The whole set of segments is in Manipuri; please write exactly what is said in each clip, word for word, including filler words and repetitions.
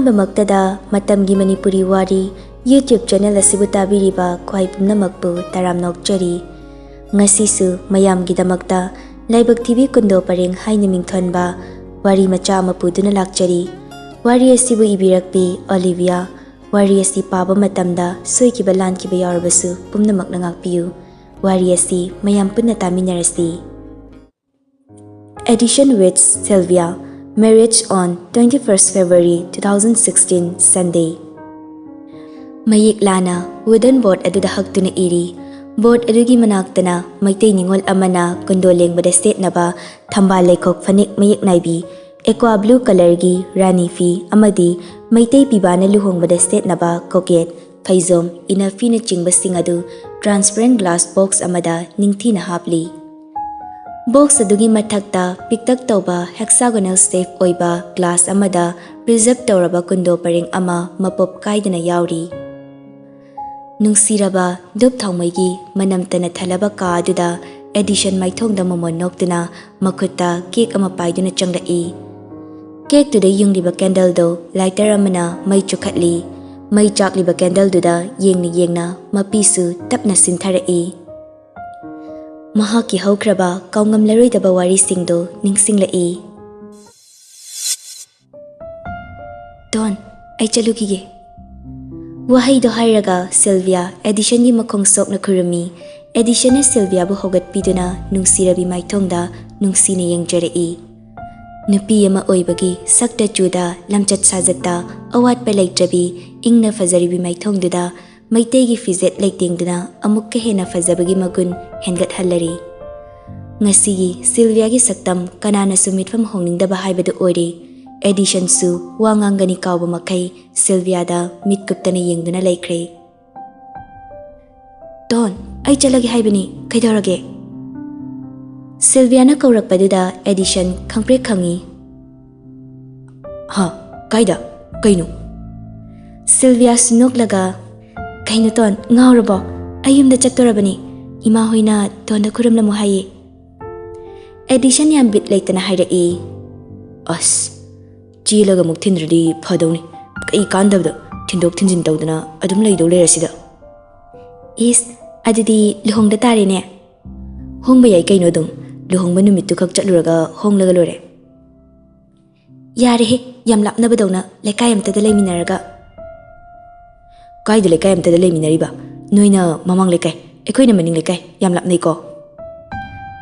ꯑꯍꯥꯟꯕꯃꯛꯇꯗ ꯃꯇꯝꯒꯤ ꯃꯅꯤꯄꯨꯔꯤ ꯋꯥꯔꯤ YouTube channel ꯑꯁꯤꯕꯨ ꯇꯥꯕꯤꯔꯤꯕ ꯈ꯭ꯋꯥꯏ ꯄꯨꯝꯅꯃꯛꯄꯨ ꯇꯔꯥꯝꯅ ꯑꯣꯛꯆꯔꯤ꯫ ꯉꯁꯤꯁꯨ ꯃꯌꯥꯝꯒꯤꯗꯃꯛꯇ ꯂꯥꯏꯕꯛ ꯊꯤꯕꯤ ꯀꯨꯟꯗꯣ ꯄꯔꯦꯡ ꯍꯥꯏꯅ ꯃꯤꯡꯊꯣꯟꯕ ꯋꯥꯔꯤ ꯃꯆꯥ ꯑꯃ ꯄꯨꯗꯨꯅ ꯂꯥꯛꯆꯔꯤ꯫ ꯋꯥꯔꯤ ꯑꯁꯤꯕꯨ ꯏꯕꯤꯔꯛꯄꯤ ꯑꯣꯂꯤꯚꯤꯌꯥ꯫ ꯋꯥꯔꯤ ꯑꯁꯤ ꯄꯥꯕ ꯃꯇꯝꯗ ꯁꯣꯏꯈꯤꯕ ꯂꯥꯟꯈꯤꯕ ꯌꯥꯎꯔꯕꯁꯨ ꯄꯨꯝꯅꯃꯛꯅ ꯉꯥꯛꯄꯤꯌꯨ꯫ ꯋꯥꯔꯤ ꯑꯁꯤ ꯃꯌꯥꯝ ꯄꯨꯟꯅ ꯇꯥꯃꯤꯟꯅꯔꯁꯤ꯫ Edition with Sylvia, marriage on twenty-first February two thousand sixteen, Sunday. ꯃꯌꯦꯛ ꯂꯥꯅ wooden board ꯑꯗꯨꯗ ꯍꯛꯇꯨꯅ ꯏꯔꯤ꯫ Board ꯑꯗꯨꯒꯤ ꯃꯅꯥꯛꯇꯅ ꯃꯩꯇꯩ ꯅꯤꯉꯣꯜ ꯑꯃꯅ ꯀꯨꯟꯗꯣ ꯂꯦꯡꯕꯗ ꯁꯦꯠꯅꯕ ꯊꯝꯕꯥꯜ ꯂꯩꯈꯣꯛ ꯐꯅꯦꯛ ꯃꯌꯦꯛ ꯅꯥꯏꯕꯤ, aqua blue colourꯒꯤ ꯔꯥꯅꯤ ꯐꯤ ꯑꯃꯗꯤ ꯃꯩꯇꯩ ꯄꯤꯕꯥꯅ ꯂꯨꯍꯣꯡꯕꯗ ꯁꯦꯠꯅꯕ cockade, ꯐꯩꯖꯣꯝ, ꯏꯅꯐ ꯐꯤꯅꯆꯤꯡꯕꯁꯤꯡ ꯑꯗꯨ transparent glass box ꯑꯃꯗ ꯅꯤꯡꯊꯤꯅ ꯍꯥꯞꯂꯤ꯫ Box ꯑꯗꯨꯒꯤ ꯃꯊꯛꯇ ꯄꯤꯛꯇꯛ ꯇꯧꯕ hexagonal shape ꯑꯣꯏꯕ glass ꯑꯃꯗ preserve ꯇꯧꯔꯕ ꯀꯨꯟꯗꯣ ꯄꯔꯦꯡ ꯑꯃ ꯃꯄꯣꯞ ꯀꯥꯏꯗꯅ ꯌꯥꯎꯔꯤ꯫ ꯅꯨꯡꯁꯤꯔꯕ ꯙꯨꯞ ꯊꯥꯎꯃꯩꯒꯤ ꯃꯅꯝꯇꯅ ꯊꯜꯂꯕ ꯀꯥ ꯑꯗꯨꯗ ꯑꯦꯗꯤꯁꯟ ꯃꯥꯏꯊꯣꯡꯗ ꯃꯣꯃꯣꯟ ꯅꯣꯛꯇꯨꯅ ꯃꯈꯨꯠꯇ cake ꯑꯃ ꯄꯥꯏꯗꯨꯅ ꯆꯪꯂꯛꯏ꯫ Cakeꯇꯨꯗ ꯌꯨꯡꯂꯤꯕ candleꯗꯨ lighter ꯑꯃꯅ ꯃꯩ ꯆꯨꯈꯠꯂꯤ꯫ ꯃꯩ ꯆꯥꯛꯂꯤꯕ candleꯗꯨꯗ ꯌꯦꯡꯅ ꯌꯦꯡꯅ ꯃꯄꯤꯁꯨ ꯇꯞꯅ ꯁꯤꯟꯊꯔꯛꯏ꯫ ꯃꯍꯥꯛꯀꯤ ꯍꯧꯈ꯭ꯔꯕ ꯀꯥꯎꯉꯝꯂꯔꯣꯏꯗꯕ ꯋꯥꯔꯤꯁꯤꯡꯗꯨ ꯅꯤꯡꯁꯤꯡꯂꯛꯏ꯫ "ꯗꯣꯟ, ꯑꯩ ꯆꯠꯂꯨꯈꯤꯒꯦ꯫" ꯋꯥꯍꯩꯗꯣ ꯍꯥꯏꯔꯒ ꯁꯤꯜꯚꯤꯌꯥ ꯑꯦꯗꯤꯁꯟꯒꯤ ꯃꯈꯣꯡ ꯁꯣꯛꯅ ꯈꯨꯔꯨꯝꯃꯤ꯫ ꯑꯦꯗꯤꯁꯟꯅ ꯁꯤꯜꯚꯤꯌꯥꯕꯨ ꯍꯧꯒꯠꯄꯤꯗꯨꯅ ꯅꯨꯡꯁꯤꯔꯕꯤ ꯃꯥꯏꯊꯣꯡꯗ ꯅꯨꯡꯁꯤꯅ ꯌꯦꯡꯖꯔꯛꯏ꯫ ꯅꯨꯄꯤ ꯑꯃ ꯑꯣꯏꯕꯒꯤ ꯁꯛꯇ ꯆꯨꯗ, ꯂꯝꯆꯠ ꯁꯥꯖꯠꯇ ꯑꯋꯥꯠꯄ ꯂꯩꯇ꯭ꯔꯕꯤ, ꯏꯪꯅ ꯐꯖꯔꯤꯕꯤ ꯃꯥꯏꯊꯣꯡꯗꯨꯗ ꯃꯩꯇꯩꯒꯤ ꯐꯤꯖꯦꯠ ꯂꯩꯇꯦꯡꯗꯨꯅ ꯑꯃꯨꯛꯀ ꯍꯦꯟꯅ ꯐꯖꯕꯒꯤ ꯃꯒꯨꯟ ꯍꯦꯟꯒꯠꯍꯜꯂꯔꯤ꯫ ꯉꯁꯤꯒꯤ ꯁꯤꯜꯚꯤꯌꯥꯒꯤ ꯁꯛꯇꯝ ꯀꯅꯥꯅꯁꯨ ꯃꯤꯠꯐꯝ ꯍꯣꯡꯅꯤꯡꯗꯕ ꯍꯥꯏꯕꯗꯨ ꯑꯣꯏꯔꯦ꯫ ꯑꯦꯗꯤꯁꯟꯁꯨ ꯋꯥ ꯉꯥꯡꯒꯅꯤ ꯀꯥꯎꯕ ꯃꯈꯩ ꯁꯤꯜꯚꯤꯌꯥꯗ ꯃꯤꯠ ꯀꯨꯞꯇꯅ ꯌꯦꯡꯗꯨꯅ ꯂꯩꯈ꯭ꯔꯦ꯫ "ꯗꯣꯟ, ꯑꯩ ꯆꯠꯂꯒꯦ ꯍꯥꯏꯕꯅꯤ, ꯀꯩꯗꯧꯔꯒꯦ?" ꯁꯤꯜꯚꯤꯌꯥꯅ ꯀꯧꯔꯛꯄꯗꯨꯗ ꯑꯦꯗꯤꯁꯟ ꯈꯪꯄ꯭ꯔꯦꯛ ꯈꯪꯉꯤ꯫ "ꯍꯥ? ꯀꯥꯏꯗ? ꯀꯩꯅꯣ?" ꯁꯤꯜꯚꯤꯌꯥꯁꯨ ꯅꯣꯛꯂꯒ, "ꯀꯩꯅꯣ ꯗꯣꯟ, ꯉꯥꯎꯔꯕꯣ? ꯑꯩ ꯌꯨꯝꯗ ꯆꯠꯇꯣꯔꯕꯅꯤ꯫ ꯏꯃꯥ ꯍꯣꯏꯅ ꯗꯣꯟꯗ ꯈꯨꯔꯨꯝꯂꯝꯃꯨ ꯍꯥꯏꯌꯦ꯫" ꯑꯦꯗꯤꯁꯟ ꯌꯥꯝ ꯕꯤꯠ ꯂꯩꯇꯅ ꯍꯥꯏꯔꯛꯏ꯫ "ꯑꯁ, ꯆꯦꯜꯂꯒ ꯑꯃꯨꯛ ꯊꯤꯟꯗ꯭ꯔꯗꯤ ꯐꯗꯧꯅꯤ꯫ ꯑꯩ ꯀꯥꯟꯗꯕꯗꯣ ꯊꯤꯟꯗꯣꯛ ꯊꯤꯟꯖꯤꯟ ꯇꯧꯗꯅ ꯑꯗꯨꯝ ꯂꯩꯗꯧ ꯂꯩꯔꯁꯤꯗ꯫ ꯏꯁ, ꯑꯗꯨꯗꯤ ꯂꯨꯍꯣꯡꯗ ꯇꯥꯔꯦꯅꯦ꯫ ꯍꯣꯡꯕ ꯌꯥꯏ ꯀꯩꯅꯣ ꯑꯗꯨꯝ꯫ ꯂꯨꯍꯣꯡꯕ ꯅꯨꯃꯤꯠꯇꯨ ꯈꯛ ꯆꯠꯂꯨꯔꯒ ꯍꯣꯡꯂꯒ ꯂꯣꯏꯔꯦ꯫ ꯌꯥꯔꯦꯍꯦ, ꯌꯥꯝ ꯂꯥꯞꯅꯕꯗꯧꯅ ꯂꯩꯀꯥꯏ ꯑꯝꯇꯗ ꯂꯩꯃꯤꯟꯅꯔꯒ꯫ ꯀꯥꯏꯗ ꯂꯩꯀꯥꯏ ꯑꯝꯇꯗ ꯂꯩꯃꯤꯟꯅꯔꯤꯕ? ꯅꯣꯏꯅ ꯃꯃꯥꯡ ꯂꯩꯀꯥꯏ, ꯑꯩꯈꯣꯏꯅ ꯃꯅꯤꯡ ꯂꯩꯀꯥꯏ, ꯌꯥꯝ ꯂꯥꯞꯅꯩꯀꯣ꯫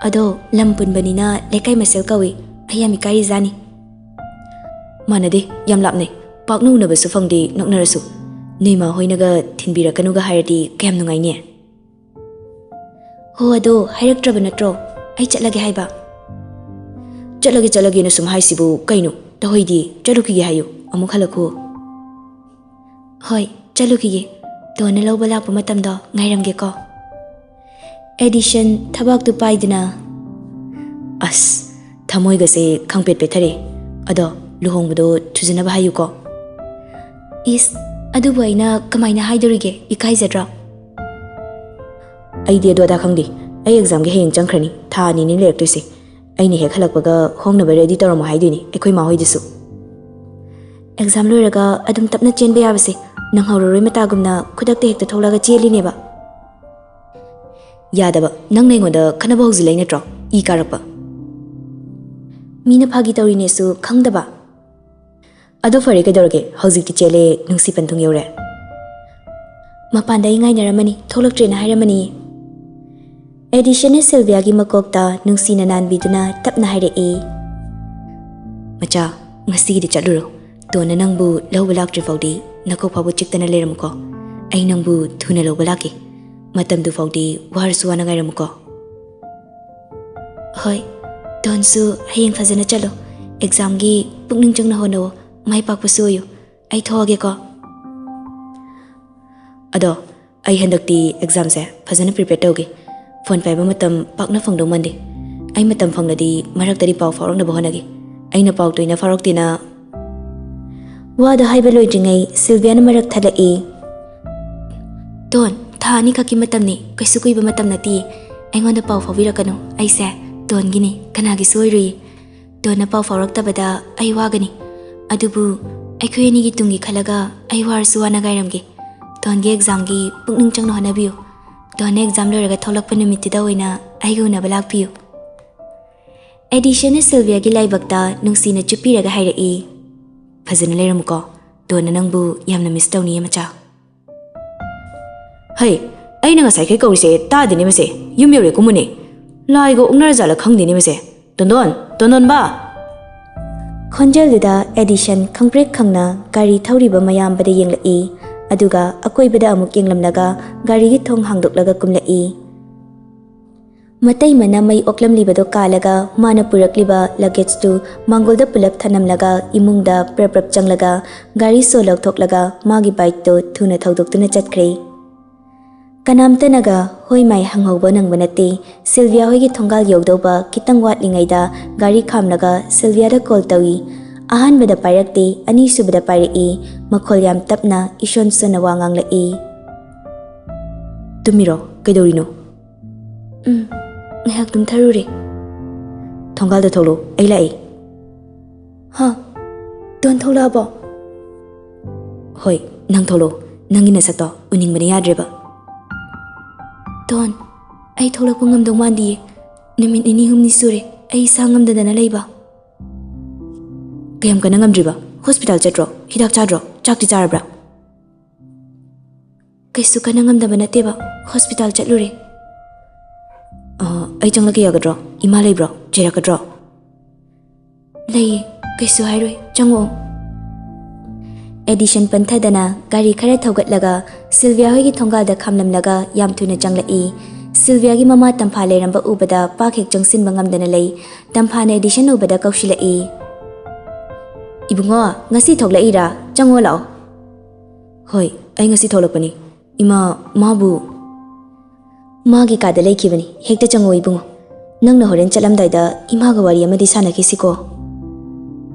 ꯑꯗꯣ ꯂꯝ ꯄꯨꯟꯕꯅꯤꯅ ꯂꯩꯀꯥꯏ ꯃꯁꯦꯜ ꯀꯧꯏ, ꯑꯩ ꯌꯥꯝ ꯏꯀꯥꯏꯔꯤꯖꯥꯅꯤ꯫ ꯃꯥꯟꯅꯗꯦ, ꯌꯥꯝ ꯂꯥꯞꯅꯩ꯫ ꯄꯥꯛꯅ ꯎꯅꯕꯁꯨ ꯐꯪꯗꯦ ꯅꯛꯅꯔꯁꯨ꯫ ꯅꯣꯏ ꯃꯥ ꯍꯣꯏꯅꯒ ꯊꯤꯟꯕꯤꯔꯛꯀꯅꯨꯒ ꯍꯥꯏꯔꯗꯤ ꯀꯌꯥꯝ ꯅꯨꯡꯉꯥꯏꯅꯤ꯫ ꯍꯣ, ꯑꯗꯣ ꯍꯥꯏꯔꯛꯇ꯭ꯔꯕ ꯅꯠꯇ꯭ꯔꯣ ꯑꯩ ꯆꯠꯂꯒꯦ ꯍꯥꯏꯕ? ꯆꯠꯂꯒꯦ ꯆꯠꯂꯒꯦꯅ ꯁꯨꯝ ꯍꯥꯏꯁꯤꯕꯨ ꯀꯩꯅꯣ? ꯇꯧꯍꯩꯗꯤ, ꯆꯠꯂꯨꯈꯤꯒꯦ ꯍꯥꯏꯌꯨ, ꯑꯃꯨꯛ ꯍꯜꯂꯛꯈꯨ꯫ ꯍꯣꯏ, ꯆꯠꯂꯨꯈꯤꯒꯦ꯫ ꯇꯣꯟꯅ ꯂꯧꯕ ꯂꯥꯛꯄ ꯃꯇꯝꯗꯣ ꯉꯥꯏꯔꯝꯒꯦꯀꯣ꯫ ꯑꯦꯗꯤꯁꯟ ꯊꯕꯥꯛꯇꯨ ꯄꯥꯏꯗꯨꯅ, ꯑꯁ, ꯊꯃꯣꯏꯒꯁꯦ ꯈꯪꯄꯦꯠ ꯄꯦꯠꯊꯔꯦ꯫ ꯑꯗꯣ ꯂꯨꯍꯣꯡꯕꯗꯣ ꯊꯨꯖꯅꯕ ꯍꯥꯏꯌꯨꯀꯣ꯫ ꯏꯁ, ꯑꯗꯨꯕꯨ ꯑꯩꯅ ꯀꯃꯥꯏꯅ ꯍꯥꯏꯗꯣꯔꯤꯒꯦ? ꯏꯀꯥꯏꯖꯗ꯭ꯔꯣ? ꯑꯩꯗꯤ ꯑꯗꯨ ꯑꯗꯥ ꯈꯪꯗꯦ꯫ ꯑꯩ ꯑꯦꯛꯖꯥꯝꯒꯤ ꯍꯌꯦꯡ ꯆꯪꯈ꯭ꯔꯅꯤ꯫ ꯊꯥ ꯑꯅꯤꯅꯤ ꯂꯩꯔꯛꯇꯣꯏꯁꯦ꯫ ꯑꯩꯅ ꯍꯦꯛ ꯍꯜꯂꯛꯄꯒ ꯍꯣꯡꯅꯕ ꯔꯦꯗꯤ ꯇꯧꯔꯝꯃꯣ ꯍꯥꯏꯗꯣꯏꯅꯤ ꯑꯩꯈꯣꯏ ꯃꯥ ꯍꯣꯏꯗꯁꯨ꯫ ꯑꯦꯛꯖꯥꯝ ꯂꯣꯏꯔꯒ ꯑꯗꯨꯝ ꯇꯞꯅ ꯆꯦꯟꯕ ꯌꯥꯕꯁꯦ ꯅꯪꯍꯧꯔꯔꯣꯏ ꯃꯇꯥꯒꯨꯝꯅ ꯈꯨꯗꯛꯇ ꯍꯦꯛꯇ ꯊꯣꯛꯂꯛꯑꯒ ꯆꯦꯜꯂꯤꯅꯦꯕ꯫ ꯌꯥꯗꯕ, ꯅꯪꯅ ꯑꯩꯉꯣꯟꯗ ꯈꯠꯅꯕ ꯍꯧꯖꯤꯜꯂꯛꯏ ꯅꯠꯇ꯭ꯔꯣ? ꯏ ꯀꯥꯔꯛꯄ꯫ ꯃꯤꯅ ꯐꯥꯒꯤ ꯇꯧꯔꯤꯅꯦꯁꯨ ꯈꯪꯗꯕ꯫ ꯑꯗꯣ ꯐꯔꯦ, ꯀꯩꯗꯧꯔꯒꯦ? ꯍꯧꯖꯤꯛꯇꯤ ꯆꯦꯜꯂꯦ, ꯅꯨꯡꯁꯤ ꯄꯟꯊꯨꯡ ꯌꯧꯔꯦ꯫ ꯃꯄꯥꯟꯗ ꯑꯩ ꯉꯥꯏꯅꯔꯝꯃꯅꯤ, ꯊꯣꯛꯂꯛꯇ꯭ꯔꯦꯅ ꯍꯥꯏꯔꯝꯃꯅꯤ꯫ ꯑꯦꯗꯤꯁꯟꯅ ꯁꯤꯜꯚꯤꯌꯥꯒꯤ ꯃꯀꯣꯛꯇ ꯅꯨꯡꯁꯤꯅ ꯅꯥꯟꯕꯤꯗꯨꯅ ꯇꯞꯅ ꯍꯥꯏꯔꯛꯏ, "ꯃꯆꯥ, ꯉꯁꯤꯒꯤꯗꯤ ꯆꯠꯂꯨꯔꯣ꯫ ꯇꯣꯟꯅ ꯅꯪꯕꯨ ꯂꯧꯕ ꯂꯥꯛꯇ꯭ꯔꯤ ꯐꯥꯎꯗꯤ ꯅꯀꯣꯛ ꯐꯥꯎꯕ ꯆꯤꯛꯇꯅ ꯂꯩꯔꯝꯃꯨꯀꯣ꯫ ꯑꯩ ꯅꯪꯕꯨ ꯊꯨꯅ ꯂꯧꯕ ꯂꯥꯛꯀꯦ꯫ ꯃꯇꯝꯗꯨ ꯐꯥꯎꯗꯤ ꯋꯥꯔꯁꯨ ꯋꯥꯅ ꯉꯥꯏꯔꯝꯃꯨꯀꯣ꯫" "ꯍꯣꯏ, ꯇꯣꯟꯁꯨ ꯍꯌꯦꯡ ꯐꯖꯅ ꯆꯠꯂꯣ꯫ ꯑꯦꯛꯖꯥꯝꯒꯤ ꯄꯨꯛꯅꯤꯡ ꯆꯪꯅ ꯍꯣꯠꯅꯧ꯫ ꯃꯥꯏ ꯄꯥꯛꯄꯁꯨ ꯑꯣꯏꯌꯨ꯫ ꯑꯩ ꯊꯣꯛꯑꯒꯦꯀꯣ꯫" "ꯑꯗꯣ ꯑꯩ ꯍꯟꯗꯛꯇꯤ ꯑꯦꯛꯖꯥꯝꯁꯦ ꯐꯖꯅ ꯄ꯭ꯔꯤꯄꯦꯌꯔ ꯇꯧꯒꯦ꯫ ꯐꯣꯟ ꯄꯥꯏꯕ ꯃꯇꯝ ꯄꯥꯛꯅ ꯐꯪꯗꯧ ꯃꯥꯟꯗꯦ꯫ ꯑꯩ ꯃꯇꯝ ꯐꯪꯂꯗꯤ ꯃꯔꯛꯇꯗꯤ ꯄꯥꯎ ꯐꯥꯎꯔꯛꯅꯕ ꯍꯣꯠꯅꯒꯦ꯫ ꯑꯩꯅ ꯄꯥꯎ ꯇꯣꯏꯅ ꯐꯥꯎꯔꯛꯇꯦꯅ꯫" ꯋꯥꯗꯣ ꯍꯥꯏꯕ ꯂꯣꯏꯗ꯭ꯔꯤꯉꯩ ꯁꯤꯜꯚꯤꯌꯥꯅ ꯃꯔꯛ ꯊꯠꯂꯛꯏ, "ꯇꯣꯟ, ꯊꯥ ꯑꯅꯤꯈꯛꯀꯤ ꯃꯇꯝꯅꯤ, ꯀꯩꯁꯨ ꯀꯨꯏꯕ ꯃꯇꯝ ꯅꯠꯇꯦ꯫ ꯑꯩꯉꯣꯟꯗ ꯄꯥꯎ ꯐꯥꯎꯕꯤꯔꯛꯀꯅꯨ꯫ ꯑꯩꯁꯦ ꯇꯣꯟꯒꯤꯅꯤ, ꯀꯅꯥꯒꯤꯁꯨ ꯑꯣꯏꯔꯨꯏ꯫ ꯇꯣꯟꯅ ꯄꯥꯎ ꯐꯥꯎꯔꯛꯇꯕꯗ ꯑꯩ ꯋꯥꯒꯅꯤ꯫ ꯑꯗꯨꯕꯨ ꯑꯩꯈꯣꯏ ꯑꯅꯤꯒꯤ ꯇꯨꯡꯒꯤ ꯈꯜꯂꯒ ꯑꯩ ꯋꯥꯔꯁꯨ ꯋꯥꯅ ꯉꯥꯏꯔꯝꯒꯦ꯫ ꯗꯣꯟꯒꯤ ꯑꯦꯛꯖꯥꯝꯒꯤ ꯄꯨꯛꯅꯤꯡ ꯆꯪꯅ ꯍꯣꯠꯅꯕꯤꯌꯨ꯫ ꯗꯣꯟꯅ ꯑꯦꯛꯖꯥꯝ ꯂꯣꯏꯔꯒ ꯊꯣꯛꯂꯛꯄ ꯅꯨꯃꯤꯠꯇꯨꯗ ꯑꯣꯏꯅ ꯑꯩꯒ ꯎꯅꯕ ꯂꯥꯛꯄꯤꯌꯨ꯫ ꯑꯦꯗꯤꯁꯟꯅ ꯁꯤꯜꯚꯤꯌꯥꯒꯤ ꯂꯥꯏꯕꯛꯇ ꯅꯨꯡꯁꯤꯅ ꯆꯨꯞꯄꯤꯔꯒ ꯍꯥꯏꯔꯛꯏ, "ꯐꯖꯅ ꯂꯩꯔꯝꯃꯨꯀꯣ꯫ ꯗꯣꯟꯅ ꯅꯪꯕꯨ ꯌꯥꯝꯅ ꯃꯤꯁ ꯇꯧꯅꯤꯌꯦ, ꯃꯆꯥ꯫" "ꯍꯩ, ꯑꯩꯅ ꯉꯁꯥꯏꯈꯩ ꯀꯧꯔꯤꯁꯦ ꯇꯥꯗꯦꯅꯦ ꯃꯁꯦ꯫ ꯌꯨꯝ ꯌꯧꯔꯦ ꯀꯨꯝꯃꯨꯅꯦ꯫ ꯂꯥꯏꯒ ꯑꯣꯛꯅꯔꯖꯥꯠꯂ ꯈꯪꯗꯦꯅꯦ ꯃꯁꯦ꯫ ꯇꯣꯟꯗꯣꯟ, ꯇꯣꯟꯗꯣꯟꯕ!" ꯈꯣꯟꯖꯦꯜꯗꯨꯗ ꯑꯦꯗꯤꯁꯟ ꯈꯪꯄ꯭ꯔꯦꯛ ꯈꯪꯅ ꯒꯥꯔꯤ ꯊꯧꯔꯤꯕ ꯃꯌꯥꯝꯕꯗ ꯌꯦꯡꯂꯛꯏ꯫ ꯑꯗꯨꯒ ꯑꯀꯣꯏꯕꯗ ꯑꯃꯨꯛ ꯌꯦꯡꯂꯝꯂꯒ ꯒꯥꯔꯤꯒꯤ ꯊꯣꯡ ꯍꯥꯡꯗꯣꯛꯂꯒ ꯀꯨꯝꯂꯛꯏ꯫ ꯃꯇꯩꯃꯅ ꯃꯩ ꯑꯣꯛꯂꯝꯂꯤꯕꯗꯣ ꯀꯥꯜꯂꯒ ꯃꯥꯅ ꯄꯨꯔꯛꯂꯤꯕ ꯂꯒꯦꯖꯇꯨ ꯃꯥꯡꯒꯣꯜꯗ ꯄꯨꯂꯞ ꯊꯅꯝꯂꯒ ꯏꯃꯨꯡꯗ ꯄ꯭ꯔꯞ ꯄ꯭ꯔꯞ ꯆꯪꯂꯒ ꯒꯥꯔꯤ ꯁꯣ ꯂꯧꯊꯣꯛꯂꯒ ꯃꯥꯒꯤ ꯕꯥꯏꯛꯇꯨ ꯊꯨꯅ ꯊꯧꯗꯣꯛꯇꯨꯅ ꯆꯠꯈ꯭ꯔꯦ꯫ ꯀꯅꯥꯝꯇꯅꯒ ꯍꯣꯏ ꯃꯥꯏ ꯍꯪꯍꯧꯕ ꯅꯪꯕ ꯅꯠꯇꯦ꯫ ꯁꯤꯜꯚꯤꯌꯥ ꯍꯣꯏꯒꯤ ꯊꯣꯡꯒꯥꯜ ꯌꯧꯗꯧꯕ ꯈꯤꯇꯪ ꯋꯥꯠꯂꯤꯉꯩꯗ ꯒꯥꯔꯤ ꯈꯥꯝꯂꯒ ꯁꯤꯜꯚꯤꯌꯥꯗ ꯀꯣꯜ ꯇꯧꯏ꯫ ꯑꯍꯥꯟꯕꯗ ꯄꯥꯏꯔꯛꯇꯦ, ꯑꯅꯤꯁꯨꯕꯗ ꯄꯥꯏꯔꯛꯏ꯫ ꯃꯈꯣꯜ ꯌꯥꯝ ꯇꯞꯅ ꯏꯁꯣꯟ ꯁꯣꯟꯅ ꯋꯥ ꯉꯥꯡꯂꯛꯏ꯫ "ꯇꯨꯝꯃꯤꯔꯣ? ꯀꯩꯗꯧꯔꯤꯅꯣ?" "ꯎꯝ, ꯉꯥꯏꯍꯥꯛ ꯇꯨꯝꯊꯔꯨꯔꯦ꯫" "ꯊꯣꯡꯒꯥꯜꯗ ꯊꯣꯛꯂꯛꯑꯣ, ꯑꯩ ꯂꯥꯛꯏ꯫" "ꯍꯥ? ꯗꯣꯟ ꯊꯣꯛꯂꯛꯑꯕꯣ?" "ꯍꯣꯏ, ꯅꯪ ꯊꯣꯛꯂꯛꯑꯣ꯫ ꯅꯪꯒꯤ ꯅꯁꯛꯇꯣ ꯎꯅꯤꯡꯕꯅ ꯌꯥꯗ꯭ꯔꯦꯕ꯫" "ꯗꯣꯟ, ꯑꯩ ꯊꯣꯛꯂꯛꯄ ꯉꯝꯗꯧ ꯃꯥꯟꯗꯤꯌꯦ꯫ ꯅꯨꯃꯤꯠ ꯅꯤꯅꯤ ꯍꯨꯝꯅꯤ ꯁꯨꯔꯦ ꯑꯩ ꯏꯁꯥ ꯉꯝꯗꯗꯅ ꯂꯩꯕ꯫" "ꯀꯌꯥꯝ ꯀꯟꯅ ꯉꯝꯗ꯭ꯔꯤꯕ? ꯍꯣꯁꯄꯤꯇꯥꯜ ꯆꯠꯇ꯭ꯔꯣ? ꯍꯤꯗꯥꯛ ꯆꯥꯗ꯭ꯔꯣ? ꯆꯥꯛꯇꯤ ꯆꯥꯔꯕ꯭ꯔꯥ?" "ꯀꯩꯁꯨ ꯀꯟꯅ ꯉꯝꯗꯕ ꯅꯠꯇꯦꯕ, ꯍꯣꯁꯄꯤꯇꯥꯜ ꯆꯠꯂꯨꯔꯦ꯫" "ꯑ, ꯑꯩ ꯆꯪꯂꯛꯀꯦ ꯌꯥꯒꯗ꯭ꯔꯣ? ꯏꯃꯥ ꯂꯩꯕ꯭ꯔꯣ? ꯆꯩꯔꯛꯀꯗ꯭ꯔꯣ?" "ꯂꯩꯌꯦ, ꯀꯩꯁꯨ ꯍꯥꯏꯔꯣꯏ, ꯆꯪꯉꯛꯑꯣ꯫" ꯑꯦꯗꯤꯁꯟ ꯄꯟꯊꯗꯅ ꯒꯥꯔꯤ ꯈꯔ ꯊꯧꯒꯠꯂꯒ ꯁꯤꯜꯚꯤꯌꯥ ꯍꯣꯏꯒꯤ ꯊꯣꯡꯒꯥꯜꯗ ꯈꯥꯝꯂꯝꯂꯒ ꯌꯥꯝ ꯊꯨꯅ ꯆꯪꯂꯛꯏ꯫ ꯁꯤꯜꯚꯤꯌꯥꯒꯤ ꯃꯃꯥ ꯇꯝꯐꯥ ꯂꯩꯔꯝꯕ ꯎꯕꯗ ꯄꯥꯛ ꯍꯦꯛ ꯆꯪꯁꯤꯟꯕ ꯉꯝꯗꯅ ꯂꯩ꯫ ꯇꯝꯐꯥꯅ ꯑꯦꯗꯤꯁꯟ ꯎꯕꯗ ꯀꯧꯁꯤꯜꯂꯛꯏ꯫ "ꯏꯕꯨꯡꯉꯣ, ꯉꯁꯤ ꯊꯣꯛꯂꯛꯏꯔꯥ? ꯆꯪꯉꯣ ꯂꯥꯛꯑꯣ꯫" "ꯍꯣꯏ, ꯑꯩ ꯉꯁꯤ ꯊꯣꯛꯂꯛꯄꯅꯤ꯫ ꯏꯃꯥ, ꯃꯥꯕꯨ?" "ꯃꯥꯒꯤ ꯀꯥꯗ ꯂꯩꯈꯤꯕꯅꯤ꯫ ꯍꯦꯛꯇ ꯆꯪꯉꯣ ꯏꯕꯨꯡꯉꯣ꯫ ꯅꯪꯅ ꯍꯣꯔꯦꯟ ꯆꯠꯂꯝꯗꯥꯏꯗ ꯏꯃꯥꯒ ꯋꯥꯔꯤ ꯑꯃꯗꯤ ꯁꯥꯟꯅꯈꯤꯁꯤꯀꯣ꯫"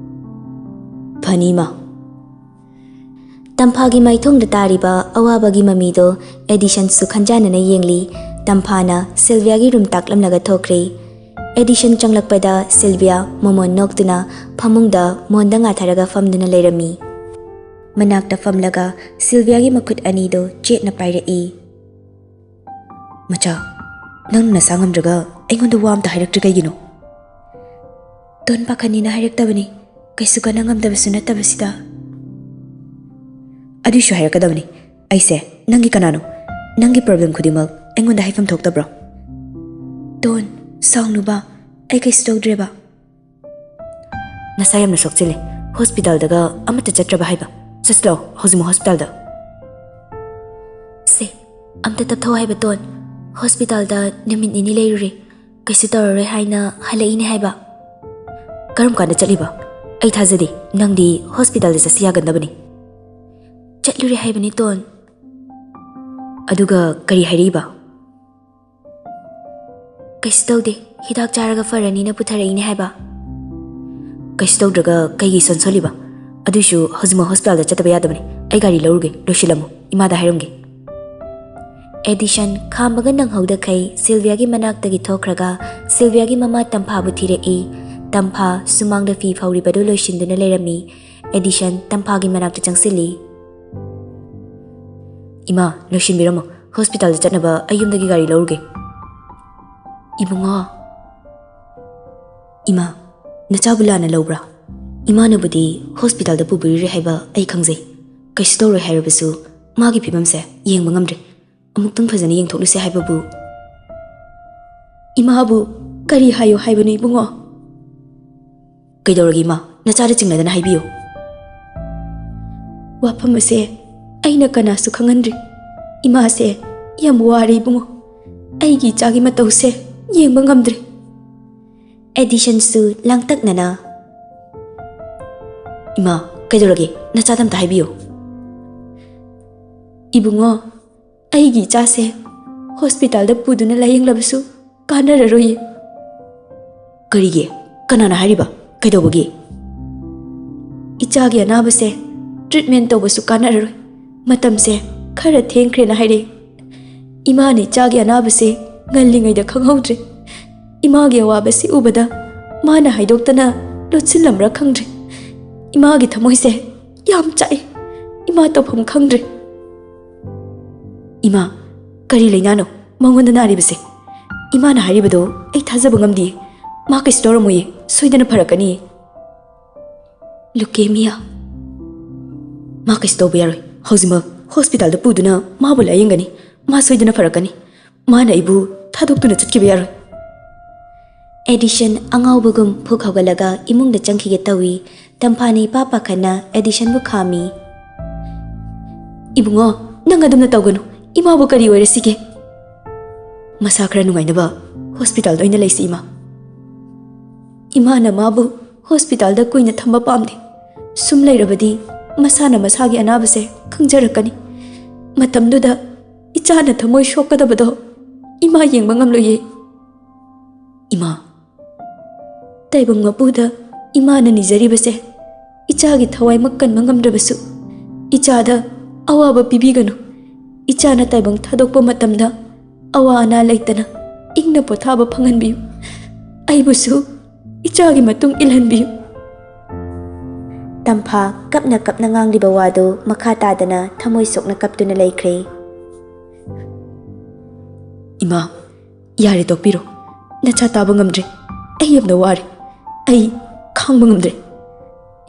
"ꯐꯅꯤ, ꯏꯃꯥ꯫" ꯇꯝꯐꯥꯒꯤ ꯃꯥꯏꯊꯣꯡꯗ ꯇꯥꯔꯤꯕ ꯑꯋꯥꯕꯒꯤ ꯃꯃꯤꯗꯣ ꯑꯦꯗꯤꯁꯟꯁꯨ ꯈꯟꯖꯥꯟꯅꯅ ꯌꯦꯡꯂꯤ꯫ ꯇꯝꯐꯥꯅ ꯁꯤꯜꯚꯤꯌꯥꯒꯤ ꯔꯨꯝ ꯇꯥꯛꯂꯝꯂꯒ ꯊꯣꯛꯈ꯭ꯔꯦ꯫ ꯑꯦꯗꯤꯁꯟ ꯆꯪꯂꯛꯄꯗ ꯁꯤꯜꯚꯤꯌꯥ ꯃꯃꯣꯟ ꯅꯣꯛꯇꯨꯅ ꯐꯃꯨꯡꯗ ꯃꯣꯟꯗ ꯉꯥꯊꯔꯒ ꯐꯝꯗꯨꯅ ꯂꯩꯔꯝꯃꯤ꯫ ꯃꯅꯥꯛꯇ ꯐꯝꯂꯒ ꯁꯤꯜꯚꯤꯌꯥꯒꯤ ꯃꯈꯨꯠ ꯑꯅꯤꯗꯨ ꯆꯦꯠꯅ ꯄꯥꯏꯔꯛꯏ꯫ "ꯃꯆꯥ, ꯅꯪ ꯅꯁꯥ ꯉꯝꯗ꯭ꯔꯒ ꯑꯩꯉꯣꯟꯗ ꯋꯥ ꯑꯝꯇ ꯍꯥꯏꯔꯛꯇ꯭ꯔꯤ ꯀꯩꯒꯤꯅꯣ?" "ꯇꯣꯟ ꯄꯥꯈꯠꯅꯤꯅ ꯍꯥꯏꯔꯛꯇꯕꯅꯤ, ꯀꯩꯁꯨ ꯀꯟꯅ ꯉꯝꯗꯕꯁꯨ ꯅꯠꯇꯕꯁꯤꯗ꯫" "ꯑꯗꯨꯏꯁꯨ ꯍꯥꯏꯔꯛꯀꯗꯕꯅꯤ꯫ ꯑꯩꯁꯦ ꯅꯪꯒꯤ ꯀꯅꯥꯅꯣ? ꯅꯪꯒꯤ ꯄ꯭ꯔꯣꯕ꯭ꯂꯦꯝ ꯈꯨꯗꯤꯡꯃꯛ ꯑꯩꯉꯣꯟꯗ ꯍꯥꯏꯐꯝ ꯊꯣꯛꯇꯕ꯭ꯔꯣ?" "ꯇꯣꯟ, ꯁꯥꯎꯅꯨꯕ, ꯑꯩ ꯀꯩꯁꯨ ꯇꯧꯗ꯭ꯔꯦꯕ꯫" "ꯅꯁꯥ ꯌꯥꯝꯅ ꯁꯣꯛꯆꯤꯜꯂꯦ, ꯍꯣꯁꯄꯤꯇꯥꯜꯗꯒ ꯑꯃꯠꯇ ꯆꯠꯇ꯭ꯔꯕ ꯍꯥꯏꯕ? ꯆꯠꯁꯤꯜꯂꯣ ꯍꯧꯖꯤꯛꯃꯛ ꯍꯣꯁꯄꯤꯇꯥꯜꯗ꯫" "ꯁꯦ, ꯑꯝꯇ ꯇꯞꯊꯧ ꯍꯥꯏꯕ ꯇꯣꯟ, ꯍꯣꯁꯄꯤꯇꯥꯜꯗ ꯅꯨꯃꯤꯠ ꯅꯤꯅꯤ ꯂꯩꯔꯨꯔꯦ, ꯀꯩꯁꯨ ꯇꯧꯔꯔꯣꯏ ꯍꯥꯏꯅ ꯍꯜꯂꯛꯏꯅꯦ ꯍꯥꯏꯕ꯫" "ꯀꯔꯝ ꯀꯥꯟꯗ ꯆꯠꯂꯤꯕ? ꯑꯩ ꯊꯥꯖꯗꯦ, ꯅꯪꯗꯤ ꯍꯣꯁꯄꯤꯇꯥꯜꯗ ꯆꯠꯁꯤ ꯌꯥꯒꯟꯗꯕꯅꯤ꯫" "ꯆꯠꯂꯨꯔꯦ ꯍꯥꯏꯕꯅꯤ ꯇꯣꯟ꯫" "ꯑꯗꯨꯒ ꯀꯔꯤ ꯍꯥꯏꯔꯛꯏꯕ?" "ꯀꯩꯁꯨ ꯇꯧꯗꯦ, ꯍꯤꯗꯥꯛ ꯆꯥꯔꯒ ꯐꯔꯅꯤꯅ ꯄꯨꯊꯔꯛꯏꯅꯦ ꯍꯥꯏꯕ꯫" "ꯀꯩꯁꯨ ꯇꯧꯗ꯭ꯔꯒ ꯀꯩꯒꯤ ꯁꯣꯟ ꯁꯣꯜꯂꯤꯕ? ꯑꯗꯨꯏꯁꯨ ꯍꯧꯖꯤꯛꯃꯛ ꯍꯣꯁꯄꯤꯇꯥꯜꯗ ꯆꯠꯇꯕ ꯌꯥꯗꯕꯅꯤ꯫ ꯑꯩ ꯒꯥꯔꯤ ꯂꯧꯔꯨꯒꯦ, ꯂꯣꯏꯁꯤꯜꯂꯝꯃꯨ, ꯏꯃꯥꯗ ꯍꯥꯏꯔꯝꯒꯦ꯫" ꯑꯦꯗꯤꯁꯟ ꯈꯥꯝꯕꯒ ꯅꯪꯍꯧꯗꯈꯩ ꯁꯤꯜꯚꯤꯌꯥꯒꯤ ꯃꯅꯥꯛꯇꯒꯤ ꯊꯣꯛꯈ꯭ꯔꯒ ꯁꯤꯜꯚꯤꯌꯥꯒꯤ ꯃꯃꯥ ꯇꯝꯐꯥꯕꯨ ꯊꯤꯔꯛꯏ꯫ ꯇꯝꯐꯥ ꯁꯨꯃꯥꯡꯗ ꯐꯤ ꯐꯧꯔꯤꯕꯗꯨ ꯂꯣꯏꯁꯤꯟꯗꯨꯅ ꯂꯩꯔꯝꯃꯤ꯫ ꯑꯦꯗꯤꯁꯟ ꯇꯝꯐꯥꯒꯤ ꯃꯅꯥꯛꯇ ꯆꯪꯁꯤꯜꯂꯤ꯫ "ꯏꯃꯥ, ꯂꯣꯏꯁꯤꯟꯕꯤꯔꯝꯃꯣ, ꯍꯣꯁꯄꯤꯇꯥꯜꯗ ꯆꯠꯅꯕ ꯑꯩ ꯌꯨꯝꯗꯒꯤ ꯒꯥꯔꯤ ꯂꯧꯔꯨꯒꯦ꯫" "ꯏꯕꯨꯡꯉꯣ꯫" "ꯏꯃꯥ, ꯅꯆꯥꯕꯨ ꯂꯥꯟꯅ ꯂꯧꯕ꯭ꯔꯥ? ꯏꯃꯥꯅꯕꯨꯗꯤ ꯍꯣꯁꯄꯤꯇꯥꯜꯗ ꯄꯨꯕꯤꯔꯨꯔꯦ ꯍꯥꯏꯕ ꯑꯩ ꯈꯪꯖꯩ꯫ ꯀꯩꯁꯨ ꯇꯧꯔꯣꯏ ꯍꯥꯏꯔꯕꯁꯨ ꯃꯥꯒꯤ ꯐꯤꯕꯝꯁꯦ ꯌꯦꯡꯕ ꯉꯝꯗ꯭ꯔꯦ꯫ ꯑꯃꯨꯛꯇꯪ ꯐꯖꯅ ꯌꯦꯡꯊꯣꯛꯂꯨꯁꯦ ꯍꯥꯏꯕꯕꯨ꯫" "ꯏꯃꯥꯕꯨ ꯀꯔꯤ ꯍꯥꯏꯌꯣ ꯍꯥꯏꯕꯅꯣ ꯏꯕꯨꯡꯉꯣ?" "ꯀꯩꯗꯧꯔꯒꯦ ꯏꯃꯥ? ꯅꯆꯥꯗ ꯆꯤꯡꯅꯗꯅ ꯍꯥꯏꯕꯤꯌꯨ꯫" "ꯋꯥꯐꯝ ꯑꯁꯦ ꯑꯩꯅ ꯀꯅꯥꯁꯨ ꯈꯪꯍꯟꯗ꯭ꯔꯤ꯫ ꯏꯃꯥꯁꯦ ꯌꯥꯝ ꯋꯥꯔꯦ ꯏꯕꯨꯡꯉꯣ꯫ ꯑꯩꯒꯤ ꯏꯆꯥꯒꯤ ꯃꯇꯧꯁꯦ ꯌꯦꯡꯕ ꯉꯝꯗ꯭ꯔꯦ꯫" ꯑꯦꯗꯤꯁꯟꯁꯨ ꯂꯥꯡꯇꯛꯅꯅ, "ꯏꯃꯥ, ꯀꯩꯗꯧꯔꯒꯦ? ꯅꯆꯥꯗ ꯑꯝꯇ ꯍꯥꯏꯕꯤꯌꯨ꯫" "ꯏꯕꯨꯡꯉꯣ, ꯑꯩꯒꯤ ꯏꯆꯥꯁꯦ ꯍꯣꯁꯄꯤꯇꯥꯜꯗ ꯄꯨꯗꯨꯅ ꯂꯥꯌꯦꯡꯂꯕꯁꯨ ꯀꯥꯟꯅꯔꯔꯣꯏꯌꯦ꯫" "ꯀꯔꯤꯒꯤ? ꯀꯅꯥꯅ ꯍꯥꯏꯔꯤꯕ? ꯀꯩꯗꯧꯕꯒꯤ?" "ꯏꯆꯥꯒꯤ ꯑꯅꯥꯕꯁꯦ ꯇ꯭ꯔꯤꯠꯃꯦꯟ ꯇꯧꯕꯁꯨ ꯀꯥꯟꯅꯔꯔꯣꯏ꯫ ꯃꯇꯝꯁꯦ ꯈꯔ ꯊꯦꯡꯈ꯭ꯔꯦꯅ ꯍꯥꯏꯔꯛꯏ꯫ ꯏꯃꯥꯅ ꯏꯆꯥꯒꯤ ꯑꯅꯥꯕꯁꯦ ꯉꯜꯂꯤꯉꯩꯗ ꯈꯪꯍꯧꯗ꯭ꯔꯦ꯫ ꯏꯃꯥꯒꯤ ꯑꯋꯥꯕꯁꯤ ꯎꯕꯗ ꯃꯥꯅ ꯍꯥꯏꯗꯣꯛꯇꯅ ꯂꯣꯠꯁꯤꯜꯂꯝꯕ꯭ꯔꯥ ꯈꯪꯗ꯭ꯔꯦ꯫ ꯏꯃꯥꯒꯤ ꯊꯃꯣꯏꯁꯦ ꯌꯥꯝ ꯆꯥꯛꯏ꯫ ꯏꯃꯥ ꯇꯧꯐꯝ ꯈꯪꯗ꯭ꯔꯦ꯫ ꯏꯃꯥ, ꯀꯔꯤ ꯂꯩꯅꯥꯅꯣ ꯃꯉꯣꯟꯗ ꯅꯥꯔꯤꯕꯁꯦ? ꯏꯃꯥꯅ ꯍꯥꯏꯔꯤꯕꯗꯣ ꯑꯩ ꯊꯥꯖꯕ ꯉꯝꯗꯤꯌꯦ꯫ ꯃꯥ ꯀꯩꯁꯨ ꯇꯧꯔꯝꯃꯣꯏꯌꯦ, ꯁꯣꯏꯗꯅ ꯐꯔꯛꯀꯅꯤꯌꯦ꯫ ꯂꯨꯀꯦꯃꯤꯌꯥ꯫ ꯃꯥ ꯀꯩꯁꯨ ꯇꯧꯕ ꯌꯥꯔꯣꯏ꯫ ꯍꯧꯖꯤꯛꯃꯛ ꯍꯣꯁꯄꯤꯇꯥꯜꯗ ꯄꯨꯗꯨꯅ ꯃꯥꯕꯨ ꯂꯥꯌꯦꯡꯒꯅꯤ꯫ ꯃꯥ ꯁꯣꯏꯗꯅ ꯐꯔꯛꯀꯅꯤ꯫ ꯃꯥꯅ ꯑꯩꯕꯨ ꯊꯥꯗꯣꯛꯇꯨꯅ ꯆꯠꯈꯤꯕ ꯌꯥꯔꯣꯏ꯫ ꯑꯦꯗꯤꯁꯟ ꯑꯉꯥꯎꯕꯒꯨꯝ ꯐꯨꯛ ꯍꯧꯒꯠꯂꯒ ꯏꯃꯨꯡꯗ ꯆꯪꯈꯤꯒꯦ ꯇꯧꯏ꯫ ꯇꯝꯐꯥꯅ ꯏꯄꯥ ꯄꯥꯈꯠꯅ ꯑꯦꯗꯤꯁꯟꯕꯨ ꯈꯥꯝꯃꯤ꯫ "ꯏꯕꯨꯡꯉꯣ, ꯅꯪ ꯑꯗꯨꯝꯅ ꯇꯧꯒꯅꯨ꯫ ꯏꯃꯥꯕꯨ ꯀꯔꯤ ꯑꯣꯏꯔꯁꯤꯒꯦ? ꯃꯁꯥ ꯈꯔ ꯅꯨꯡꯉꯥꯏꯅꯕ ꯍꯣꯁꯄꯤꯇꯥꯜꯗ ꯑꯣꯏꯅ ꯂꯩꯁꯤ, ꯏꯃꯥ꯫ ꯏꯃꯥꯅ ꯃꯥꯕꯨ ꯍꯣꯁꯄꯤꯇꯥꯜꯗ ꯀꯨꯏꯅ ꯊꯝꯕ ꯄꯥꯝꯗꯦ꯫ ꯁꯨꯝ ꯂꯩꯔꯕꯗꯤ ꯃꯁꯥꯅ ꯃꯁꯥꯒꯤ ꯑꯅꯥꯕꯁꯦ ꯈꯪꯖꯔꯛꯀꯅꯤ꯫ ꯃꯇꯝꯗꯨꯗ ꯏꯆꯥꯅ ꯊꯃꯣꯏ ꯁꯣꯛꯀꯗꯕꯗꯣ ꯏꯃꯥ ꯌꯦꯡꯕ ꯉꯝꯂꯣꯏꯌꯦ꯫ ꯏꯃꯥ, ꯇꯥꯏꯕꯪ ꯃꯄꯨꯗ ꯏꯃꯥꯅ ꯅꯤꯖꯔꯤꯕꯁꯦ, ꯏꯆꯥꯒꯤ ꯊꯋꯥꯏꯃꯛ ꯀꯟꯕ ꯉꯝꯗ꯭ꯔꯕꯁꯨ, ꯏꯆꯥꯗ ꯑꯋꯥꯕ ꯄꯤꯕꯤꯒꯅꯨ꯫ ꯏꯆꯥꯅ ꯇꯥꯏꯕꯪ ꯊꯥꯗꯣꯛꯄ ꯃꯇꯝꯗ ꯑꯋꯥ ꯑꯅꯥ ꯂꯩꯇꯅ ꯏꯪꯅ ꯄꯣꯊꯥꯕ ꯐꯪꯍꯟꯕꯤꯌꯨ꯫ ꯑꯩꯕꯨꯁꯨ ꯏꯆꯥꯒꯤ ꯃꯇꯨꯡ ꯏꯜꯍꯟꯕꯤꯌꯨ꯫" ꯇꯝꯐꯥ ꯀꯞꯅ ꯀꯞꯅ ꯉꯥꯡꯂꯤꯕ ꯋꯥꯗꯨ ꯃꯈꯥ ꯇꯥꯗꯅ ꯊꯃꯣꯏ ꯁꯣꯛꯅ ꯀꯞꯇꯨꯅ ꯂꯩꯈ꯭ꯔꯦ꯫ "ꯏꯃꯥ, ꯌꯥꯔꯦ, ꯇꯣꯛꯄꯤꯔꯣ꯫ ꯅꯆꯥ ꯇꯥꯕ ꯉꯝꯗ꯭ꯔꯦ꯫ ꯑꯩ ꯌꯥꯝꯅ ꯋꯥꯔꯦ꯫ ꯑꯩ ꯈꯥꯡꯕ ꯉꯝꯗ꯭ꯔꯦ꯫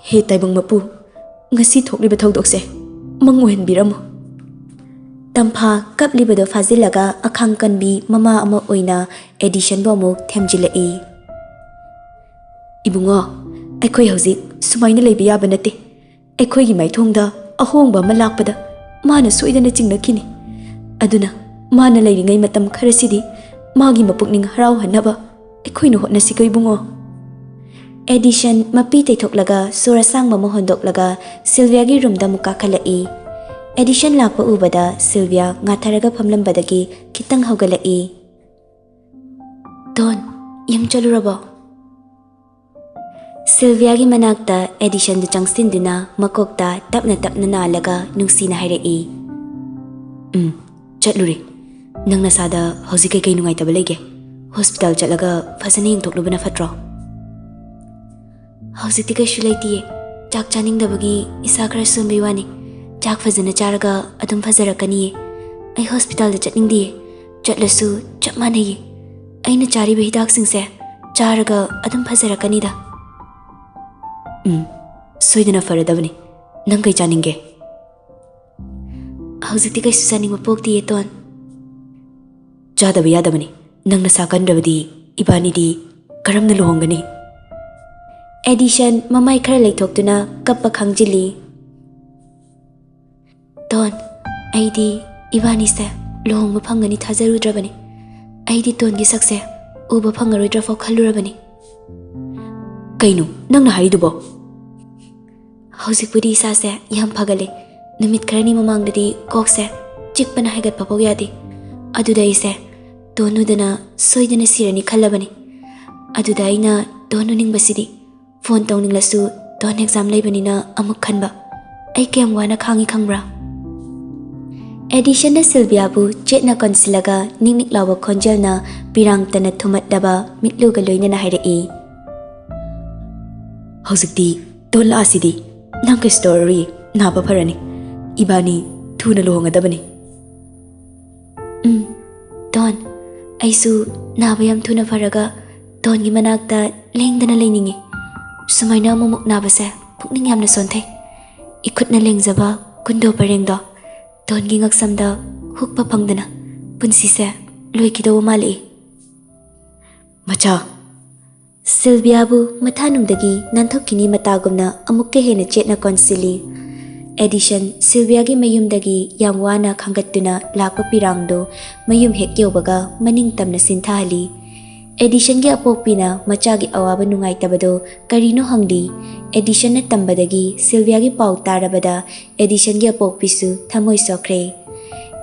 ꯍꯦ ꯇꯥꯏꯕꯪ ꯃꯄꯨ, ꯉꯁꯤ ꯊꯣꯛꯂꯤꯕ ꯊꯧꯗꯣꯛꯁꯦ ꯃꯪ ꯑꯣꯏꯍꯟꯕꯤꯔꯝꯃꯨ꯫" ꯇꯝꯐꯥ ꯀꯞꯂꯤꯕꯗꯨ ꯐꯥꯖꯤꯜꯂꯒ ꯑꯈꯥꯡ ꯀꯟꯕꯤ ꯃꯃꯥ ꯑꯃ ꯑꯣꯏꯅ ꯑꯦꯗꯤꯁꯟꯕꯨ ꯑꯃꯨꯛ ꯊꯦꯝꯖꯤꯜꯂꯛꯏ꯫ "ꯏꯕꯨꯡꯉꯣ, ꯑꯩꯈꯣꯏ ꯍꯧꯖꯤꯛ ꯁꯨꯃꯥꯏꯅ ꯂꯩꯕ ꯌꯥꯕ ꯅꯠꯇꯦ꯫ ꯑꯩꯈꯣꯏꯒꯤ ꯃꯥꯏꯊꯣꯡꯗ ꯑꯍꯣꯡꯕ ꯑꯃ ꯂꯥꯛꯄꯗ ꯃꯥꯅ ꯁꯣꯏꯗꯅ ꯆꯤꯡꯅꯈꯤꯅꯤ꯫ ꯑꯗꯨꯅ ꯃꯥꯅ ꯂꯩꯔꯤꯉꯩ ꯃꯇꯝ ꯈꯔꯁꯤꯗꯤ ꯃꯥꯒꯤ ꯃꯄꯨꯛꯅꯤꯡ ꯍꯔꯥꯎꯍꯟꯅꯕ ꯑꯩꯈꯣꯏꯅ ꯍꯣꯠꯅꯁꯤꯀꯣ, ꯏꯕꯨꯡꯉꯣ꯫" ꯑꯦꯗꯤꯁꯟ ꯃꯄꯤ ꯇꯩꯊꯣꯛꯂꯒ ꯁꯣꯔ ꯑꯁꯥꯡꯕ ꯑꯃ ꯍꯣꯟꯗꯣꯛꯂꯒ ꯁꯤꯜꯚꯤꯌꯥꯒꯤ ꯔꯨꯝꯗ ꯑꯃꯨꯛ ꯀꯥꯈꯠꯂꯛꯏ꯫ ꯑꯦꯗꯤꯁꯟ ꯂꯥꯛꯄ ꯎꯕꯗ ꯁꯤꯜꯚꯤꯌꯥ ꯉꯥꯊꯔꯒ ꯐꯝꯂꯝꯕꯗꯒꯤ ꯈꯤꯇꯪ ꯍꯧꯒꯠꯂꯛꯏ꯫ "ꯗꯣꯟ, ꯌꯨꯝ ꯆꯠꯂꯨꯔꯕꯣ?" ꯁꯤꯜꯚꯤꯌꯥꯒꯤ ꯃꯅꯥꯛꯇ ꯑꯦꯗꯤꯁꯟꯗꯨ ꯆꯪꯁꯤꯟꯗꯨꯅ ꯃꯀꯣꯛꯇ ꯇꯞꯅ ꯇꯞꯅ ꯅꯥꯜꯂꯒ ꯅꯨꯡꯁꯤꯅ ꯍꯥꯏꯔꯛꯏ꯫ "ꯎꯝ, ꯆꯠꯂꯨꯔꯦ꯫ ꯅꯪ ꯅꯁꯥꯗ ꯍꯧꯖꯤꯛ ꯀꯩꯀꯩ ꯅꯨꯡꯉꯥꯏꯇꯕ ꯂꯩꯒꯦ? ꯍꯣꯁꯄꯤꯇꯥꯜ ꯆꯠꯂꯒ ꯐꯖꯅ ꯌꯦꯡꯊꯣꯛꯂꯨꯕꯅ ꯐꯠꯇ꯭ꯔꯣ?" "ꯍꯧꯖꯤꯛꯇꯤ ꯀꯩꯁꯨ ꯂꯩꯇꯤꯌꯦ꯫ ꯆꯥꯛ ꯆꯥꯅꯤꯡꯗꯕꯒꯤ ꯏꯁꯥ ꯈꯔ ꯁꯣꯟꯕꯩ ꯋꯥꯅꯤ꯫ ꯍꯤꯗꯥꯛ ꯐꯖꯅ ꯆꯥꯔꯒ ꯑꯗꯨꯝ ꯐꯖꯔꯛꯀꯅꯤꯌꯦ꯫ ꯑꯩ ꯍꯣꯁꯄꯤꯇꯥꯜꯗ ꯆꯠꯅꯤꯡꯗꯤꯌꯦ꯫ ꯆꯠꯂꯁꯨ ꯆꯞ ꯃꯥꯟꯅꯩꯌꯦ꯫ ꯑꯩꯅ ꯆꯥꯔꯤꯕ ꯍꯤꯗꯥꯛꯁꯤꯡꯁꯦ ꯆꯥꯔꯒ ꯑꯗꯨꯝ ꯐꯖꯔꯛꯀꯅꯤꯗ꯫ ꯎꯝ, ꯁꯣꯏꯗꯅ ꯐꯔꯗꯕꯅꯤ꯫ ꯅꯪ ꯀꯩ ꯆꯥꯅꯤꯡꯒꯦ? ꯍꯧꯖꯤꯛꯇꯤ ꯀꯩꯁꯨ ꯆꯥꯅꯤꯡꯕ ꯄꯣꯛꯇꯤꯌꯦ, ꯇꯣꯟ꯫ ꯆꯥꯗꯕ ꯌꯥꯗꯕꯅꯤ꯫ ꯅꯪ ꯅꯁꯥ ꯀꯟꯗ꯭ꯔꯕꯗꯤ ꯏꯕꯥꯅꯤꯗꯤ ꯀꯔꯝꯅ ꯂꯨꯍꯣꯡꯒꯅꯤ? ꯑꯦꯗꯤꯁꯟ ꯃꯃꯥꯏ ꯈꯔ ꯂꯩꯊꯣꯛꯇꯨꯅ ꯀꯞꯄ ꯈꯥꯡꯖꯤꯜꯂꯤ꯫ ꯇꯣꯟ, ꯑꯩꯗꯤ ꯏꯕꯥꯅꯤꯁꯦ ꯂꯨꯍꯣꯡꯕ ꯐꯪꯒꯅꯤ ꯊꯥꯖꯔꯨꯗ꯭ꯔꯕꯅꯤ꯫ ꯑꯩꯗꯤ ꯇꯣꯟꯒꯤ ꯁꯛꯁꯦ ꯎꯕ ꯐꯪꯉꯔꯣꯏꯗ꯭ꯔꯐꯥꯎ ꯈꯜꯂꯨꯔꯕꯅꯤ꯫ ꯀꯩꯅꯣ ꯅꯪꯅ ꯍꯥꯏꯔꯤꯗꯨꯕꯣ? ꯍꯧꯖꯤꯛꯄꯨꯗꯤ ꯏꯁꯥꯁꯦ ꯌꯥꯝ ꯐꯒꯠꯂꯦ꯫ ꯅꯨꯃꯤꯠ ꯈꯔꯅꯤ ꯃꯃꯥꯡꯗꯗꯤ ꯀꯣꯛꯁꯦ ꯆꯤꯛꯄꯅ ꯍꯥꯏꯒꯠꯄ ꯐꯥꯎ ꯌꯥꯗꯦ꯫ ꯑꯗꯨꯗ ꯑꯩꯁꯦ ꯇꯣꯟ ꯎꯗꯅ ꯁꯣꯏꯗꯅ ꯁꯤꯔꯅꯤ ꯈꯜꯂꯕꯅꯤ꯫ ꯑꯗꯨꯗ ꯑꯩꯅ ꯇꯣꯟ ꯎꯅꯤꯡꯕꯁꯤꯗꯤ꯫ ꯐꯣꯟ ꯇꯧꯅꯤꯡꯂꯁꯨ ꯇꯣꯟ ꯑꯦꯛꯖꯥꯝ ꯂꯩꯕꯅꯤꯅ ꯑꯃꯨꯛ ꯈꯟꯕ꯫ ꯑꯩ ꯀꯌꯥꯝ ꯋꯥꯅ ꯈꯥꯡꯉꯤ ꯈꯪꯕ꯭ꯔꯥ? ꯑꯦꯗꯤꯁꯟꯅ ꯁꯤꯜꯚꯤꯌꯥꯕꯨ ꯆꯦꯠꯅ ꯀꯣꯟꯁꯤꯜꯂꯒ ꯅꯤꯛ ꯅꯤꯛ ꯂꯥꯎꯕ ꯈꯣꯟꯖꯦꯜꯅ ꯄꯤꯔꯥꯡꯇꯅ ꯊꯨꯝꯃꯠꯂꯕ ꯃꯤꯠꯂꯨꯒ ꯂꯣꯏꯅꯅ ꯍꯥꯏꯔꯛꯏ꯫ ꯍꯧꯖꯤꯛꯇꯤ ꯇꯣꯟ ꯂꯥꯛꯑꯁꯤꯗꯤ꯫ ꯅꯪ ꯀꯩꯁꯨ ꯇꯧꯔꯔꯣꯏ, ꯅꯥꯕ ꯐꯔꯅꯤ꯫ ꯏꯕꯥꯅꯤ ꯊꯨꯅ ꯂꯨꯍꯣꯡꯒꯗꯕꯅꯤ꯫ ꯎꯝ, ꯇꯣꯟ, ꯑꯩꯁꯨ ꯅꯥꯕ ꯌꯥꯝ ꯊꯨꯅ ꯐꯔꯒ ꯇꯣꯟꯒꯤ ꯃꯅꯥꯛꯇ ꯂꯦꯡꯗꯅ ꯂꯩꯅꯤꯡꯉꯤ꯫ ꯁꯨꯃꯥꯏꯅ ꯑꯃꯨꯛꯃꯨꯛ ꯅꯥꯕꯁꯦ ꯄꯨꯛꯅꯤꯡ ꯌꯥꯝꯅ ꯁꯣꯟꯊꯩ꯫ ꯏꯈꯨꯠꯅ ꯂꯦꯡꯖꯕ ꯀꯨꯟꯗꯣ ꯄꯔꯦꯡꯗꯣ ꯇꯣꯟꯒꯤ ꯉꯛꯁꯝꯗ ꯍꯨꯛꯄ ꯐꯪꯗꯅ ꯄꯨꯟꯁꯤꯁꯦ ꯂꯣꯏꯈꯤꯗꯧꯕ ꯃꯥꯜꯂꯛꯏ꯫ ꯃꯆꯥ, ꯁꯤꯜꯚꯤꯌꯥꯕꯨ ꯃꯊꯥꯅꯨꯡꯗꯒꯤ ꯅꯥꯟꯊꯣꯛꯈꯤꯅꯤ ꯃꯇꯥꯒꯨꯝꯅ ꯑꯃꯨꯛꯀ ꯍꯦꯟꯅ ꯆꯦꯠꯅ ꯀꯣꯟꯁꯤꯜꯂꯤ꯫ ꯑꯦꯗꯤꯁꯟ ꯁꯤꯜꯚꯤꯌꯥꯒꯤ ꯃꯌꯨꯝꯗꯒꯤ ꯌꯥꯝ ꯋꯥꯅ ꯈꯥꯡꯒꯠꯇꯨꯅ ꯂꯥꯛꯄ ꯄꯤꯔꯥꯡꯗꯨ ꯃꯌꯨꯝ ꯍꯦꯛ ꯌꯧꯕꯒ ꯃꯅꯤꯡ ꯇꯝꯅ ꯁꯤꯟꯊꯍꯜꯂꯤ꯫ ꯑꯦꯗꯤꯁꯟꯒꯤ ꯑꯄꯣꯛꯄꯤꯅ ꯃꯆꯥꯒꯤ ꯑꯋꯥꯕ ꯅꯨꯡꯉꯥꯏꯇꯕꯗꯨ ꯀꯔꯤꯅꯣ ꯍꯪꯂꯤ꯫ ꯑꯦꯗꯤꯁꯟꯅ ꯇꯝꯕꯗꯒꯤ ꯁꯤꯜꯚꯤꯌꯥꯒꯤ ꯄꯥꯎ ꯇꯥꯔꯕꯗ ꯑꯦꯗꯤꯁꯟꯒꯤ ꯑꯄꯣꯛꯄꯤꯁꯨ ꯊꯃꯣꯏ ꯁꯣꯛꯈ꯭ꯔꯦ꯫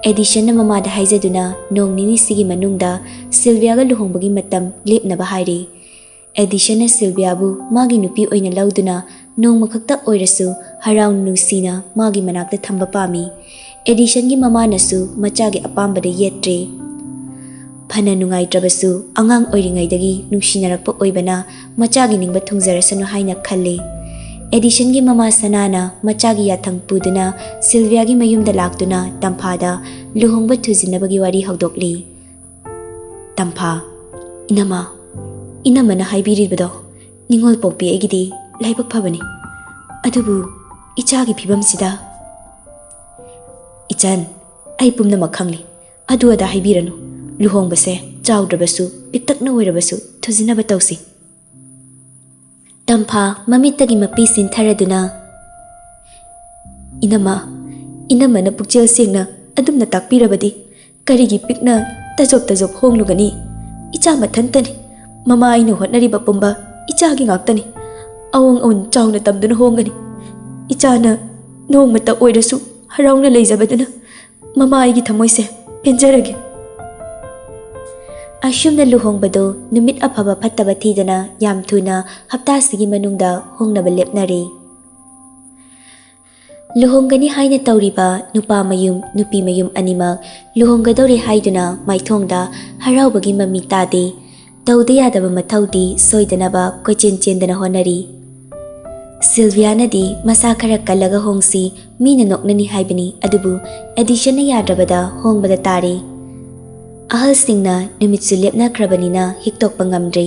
ꯑꯦꯗꯤꯁꯟꯅ ꯃꯃꯥꯗ ꯍꯥꯏꯖꯗꯨꯅ ꯅꯣꯡ ꯅꯤꯅꯤꯁꯤꯒꯤ ꯃꯅꯨꯡꯗ ꯁꯤꯜꯚꯤꯌꯥꯒ ꯂꯨꯍꯣꯡꯕꯒꯤ ꯃꯇꯝ ꯂꯦꯞꯅꯕ ꯍꯥꯏꯔꯤ꯫ ꯑꯦꯗꯤꯁꯟꯅ ꯁꯤꯜꯚꯤꯌꯥꯕꯨ ꯃꯥꯒꯤ ꯅꯨꯄꯤ ꯑꯣꯏꯅ ꯂꯧꯗꯨꯅ ꯅꯣꯡꯃꯈꯛꯇ ꯑꯣꯏꯔꯁꯨ ꯍꯔꯥꯎ ꯅꯨꯡꯁꯤꯅ ꯃꯥꯒꯤ ꯃꯅꯥꯛꯇ ꯊꯝꯕ ꯄꯥꯝꯃꯤ꯫ ꯑꯦꯗꯤꯁꯟꯒꯤ ꯃꯃꯥꯅꯁꯨ ꯃꯆꯥꯒꯤ ꯑꯄꯥꯝꯕꯗ ꯌꯦꯠꯇ꯭ꯔꯦ꯫ ꯐꯅ ꯅꯨꯡꯉꯥꯏꯇ꯭ꯔꯕꯁꯨ ꯑꯉꯥꯡ ꯑꯣꯏꯔꯤꯉꯩꯗꯒꯤ ꯅꯨꯡꯁꯤꯅꯔꯛꯄ ꯑꯣꯏꯕꯅ ꯃꯆꯥꯒꯤ ꯅꯤꯡꯕ ꯊꯨꯡꯖꯔꯁꯅꯨ ꯍꯥꯏꯅ ꯈꯜꯂꯤ꯫ ꯑꯦꯗꯤꯁꯟꯒꯤ ꯃꯃꯥ ꯁꯅꯥꯅ ꯃꯆꯥꯒꯤ ꯌꯥꯊꯪ ꯄꯨꯗꯨꯅ ꯁꯤꯜꯚꯤꯌꯥꯒꯤ ꯃꯌꯨꯝꯗ ꯂꯥꯛꯇꯨꯅ ꯇꯝꯐꯥꯗ ꯂꯨꯍꯣꯡꯕ ꯊꯨꯖꯤꯟꯅꯕꯒꯤ ꯋꯥꯔꯤ ꯍꯧꯗꯣꯛꯂꯤ꯫ "ꯇꯝꯐꯥ, ꯏꯅꯝꯃ, ꯏꯅꯝꯃꯅ ꯍꯥꯏꯕꯤꯔꯤꯕꯗꯣ ꯅꯤꯡꯉꯣꯜ ꯄꯣꯛꯄꯤ ꯑꯩꯒꯤꯗꯤ ꯂꯥꯏꯕꯛ ꯐꯕꯅꯤ꯫ ꯑꯗꯨꯕꯨ ꯏꯆꯥꯒꯤ ꯐꯤꯕꯝꯁꯤꯗ?" "ꯏꯆꯟ, ꯑꯩ ꯄꯨꯝꯅꯃꯛ ꯈꯪꯂꯤ꯫ ꯑꯗꯨ ꯑꯗꯥ ꯍꯥꯏꯕꯤꯔꯅꯨ꯫ ꯂꯨꯍꯣꯡꯕꯁꯦ ꯆꯥꯎꯗ꯭ꯔꯕꯁꯨ, ꯄꯤꯛꯇꯛꯅ ꯑꯣꯏꯔꯕꯁꯨ ꯊꯨꯖꯤꯟꯅꯕ ꯇꯧꯁꯤ꯫" ꯇꯝꯐꯥ ꯃꯃꯤꯠꯇꯒꯤ ꯃꯄꯤ ꯁꯤꯟꯊꯔꯗꯨꯅ, "ꯏꯅꯝꯃ, ꯏꯅꯝꯃꯅ ꯄꯨꯛꯆꯦꯜ ꯁꯦꯡꯅ ꯑꯗꯨꯝꯅ ꯇꯥꯛꯄꯤꯔꯕꯗꯤ ꯀꯔꯤꯒꯤ ꯄꯤꯛꯅ ꯇꯖꯣꯞ ꯇꯖꯣꯞ ꯍꯣꯡꯂꯨꯒꯅꯤ? ꯏꯆꯥ ꯃꯊꯟꯇꯅꯤ꯫ ꯃꯃꯥ ꯑꯩꯅ ꯍꯣꯠꯅꯔꯤꯕ ꯄꯨꯝꯕ ꯏꯆꯥꯒꯤ ꯉꯥꯛꯇꯅꯤ꯫ ꯑꯋꯣꯡ ꯑꯋꯨꯟ ꯆꯥꯎꯅ ꯇꯝꯗꯨꯅ ꯍꯣꯡꯒꯅꯤ꯫ ꯏꯆꯥꯅ ꯅꯣꯡꯃꯇ ꯑꯣꯏꯔꯁꯨ ꯍꯔꯥꯎꯅ ꯂꯩꯖꯕꯗꯨꯅ ꯃꯃꯥ ꯑꯩꯒꯤ ꯊꯃꯣꯏꯁꯦ ꯄꯦꯟꯖꯔꯒꯦ꯫" ꯑꯁꯨꯝꯅ ꯂꯨꯍꯣꯡꯕꯗꯨ ꯅꯨꯃꯤꯠ ꯑꯐꯕ ꯐꯠꯇꯕ ꯊꯤꯗꯅ ꯌꯥꯝ ꯊꯨꯅ ꯍꯞꯇꯥꯁꯤꯒꯤ ꯃꯅꯨꯡꯗ ꯍꯣꯡꯅꯕ ꯂꯦꯞꯅꯔꯦ꯫ ꯂꯨꯍꯣꯡꯒꯅꯤ ꯍꯥꯏꯅ ꯇꯧꯔꯤꯕ ꯅꯨꯄꯥ ꯃꯌꯨꯝ, ꯅꯨꯄꯤ ꯃꯌꯨꯝ ꯑꯅꯤꯃꯛ ꯂꯨꯍꯣꯡꯒꯗꯧꯔꯦ ꯍꯥꯏꯗꯨꯅ ꯃꯥꯏꯊꯣꯡꯗ ꯍꯔꯥꯎꯕꯒꯤ ꯃꯃꯤ ꯇꯥꯗꯦ꯫ ꯇꯧꯗ ꯌꯥꯗꯕ ꯃꯊꯧꯗꯤ ꯁꯣꯏꯗꯅꯕ ꯀꯣꯏꯆꯦꯟ ꯆꯦꯟꯗꯅ ꯍꯣꯠꯅꯔꯤ꯫ ꯁꯤꯜꯚꯤꯌꯥꯅꯗꯤ ꯃꯁꯥ ꯈꯔ ꯀꯜꯂꯒ ꯍꯣꯡꯁꯤ, ꯃꯤꯅ ꯅꯣꯛꯅꯅꯤ ꯍꯥꯏꯕꯅꯤ, ꯑꯗꯨꯕꯨ ꯑꯦꯗꯤꯁꯟꯅ ꯌꯥꯗ꯭ꯔꯕꯗ ꯍꯣꯡꯕꯗ ꯇꯥꯔꯦ꯫ ꯑꯍꯜꯁꯤꯡꯅ ꯅꯨꯃꯤꯠꯁꯨ ꯂꯦꯞꯅꯈ꯭ꯔꯕꯅꯤꯅ ꯍꯤꯛꯇꯣꯛꯄ ꯉꯝꯗ꯭ꯔꯦ꯫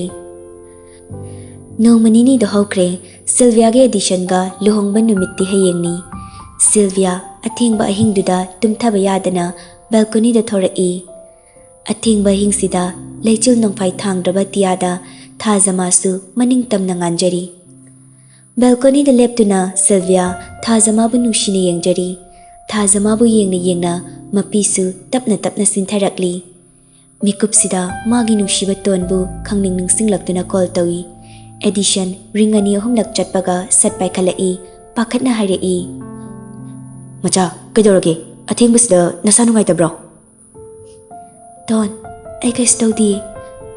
ꯅꯣꯡꯃ ꯅꯤꯅꯤꯗꯣ ꯍꯧꯈ꯭ꯔꯦ꯫ ꯁꯤꯜꯚꯤꯌꯥꯒꯤ ꯑꯦꯗꯤꯁꯟꯒ ꯂꯨꯍꯣꯡꯕ ꯅꯨꯃꯤꯠꯇꯤ ꯍꯌꯦꯡꯅꯤ꯫ ꯁꯤꯜꯚꯤꯌꯥ ꯑꯊꯦꯡꯕ ꯑꯍꯤꯡꯗꯨꯗ ꯇꯨꯝꯊꯕ ꯌꯥꯗꯅ ꯕꯦꯜꯀꯣꯅꯤꯗ ꯊꯣꯔꯛꯏ꯫ ꯑꯊꯦꯡꯕ ꯑꯍꯤꯡꯁꯤꯗ ꯂꯩꯆꯤꯜ ꯅꯣꯡꯐꯥꯏ ꯊꯥꯡꯗ꯭ꯔꯕ ꯑꯇꯤꯌꯥꯗ ꯊꯥꯖꯃꯥꯁꯨ ꯃꯅꯤꯡ ꯇꯝꯅ ꯉꯥꯟꯖꯔꯤ꯫ ꯕꯦꯜꯀꯣꯅꯤꯗ ꯂꯦꯞꯇꯨꯅ ꯁꯤꯜꯚꯤꯌꯥ ꯊꯥꯖꯃꯥꯕꯨ ꯅꯨꯡꯁꯤꯅ ꯌꯦꯡꯖꯔꯤ꯫ ꯊꯥꯖꯃꯥꯕꯨ ꯌꯦꯡꯅ ꯌꯦꯡꯅ ꯃꯄꯤꯁꯨ ꯇꯞꯅ ꯇꯞꯅ ꯁꯤꯟꯊꯔꯛꯂꯤ꯫ ꯃꯤꯀꯨꯞꯁꯤꯗ ꯃꯥꯒꯤ ꯅꯨꯡꯁꯤꯕ ꯇꯣꯟꯕꯨ ꯈꯪꯅꯤꯡ ꯅꯤꯡꯁꯤꯡꯂꯛꯇꯨꯅ ꯀꯣꯜ ꯇꯧꯏ꯫ ꯑꯦꯗꯤꯁꯟ ꯔꯤꯡ ꯑꯅꯤ ꯑꯍꯨꯝꯂꯛ ꯆꯠꯄꯒ ꯁꯠ ꯄꯥꯏꯈꯠꯂꯛꯏ꯫ ꯄꯥꯈꯠꯅ ꯍꯥꯏꯔꯛꯏ, "ꯃꯆꯥ, ꯀꯩꯗꯧꯔꯒꯦ? ꯑꯊꯦꯡꯕꯁꯤꯗ ꯅꯁꯥ ꯅꯨꯡꯉꯥꯏꯇꯕ꯭ꯔꯣ?" "ꯇꯣꯟ, ꯑꯩ ꯀꯩꯁꯨ ꯇꯧꯗꯤꯌꯦ꯫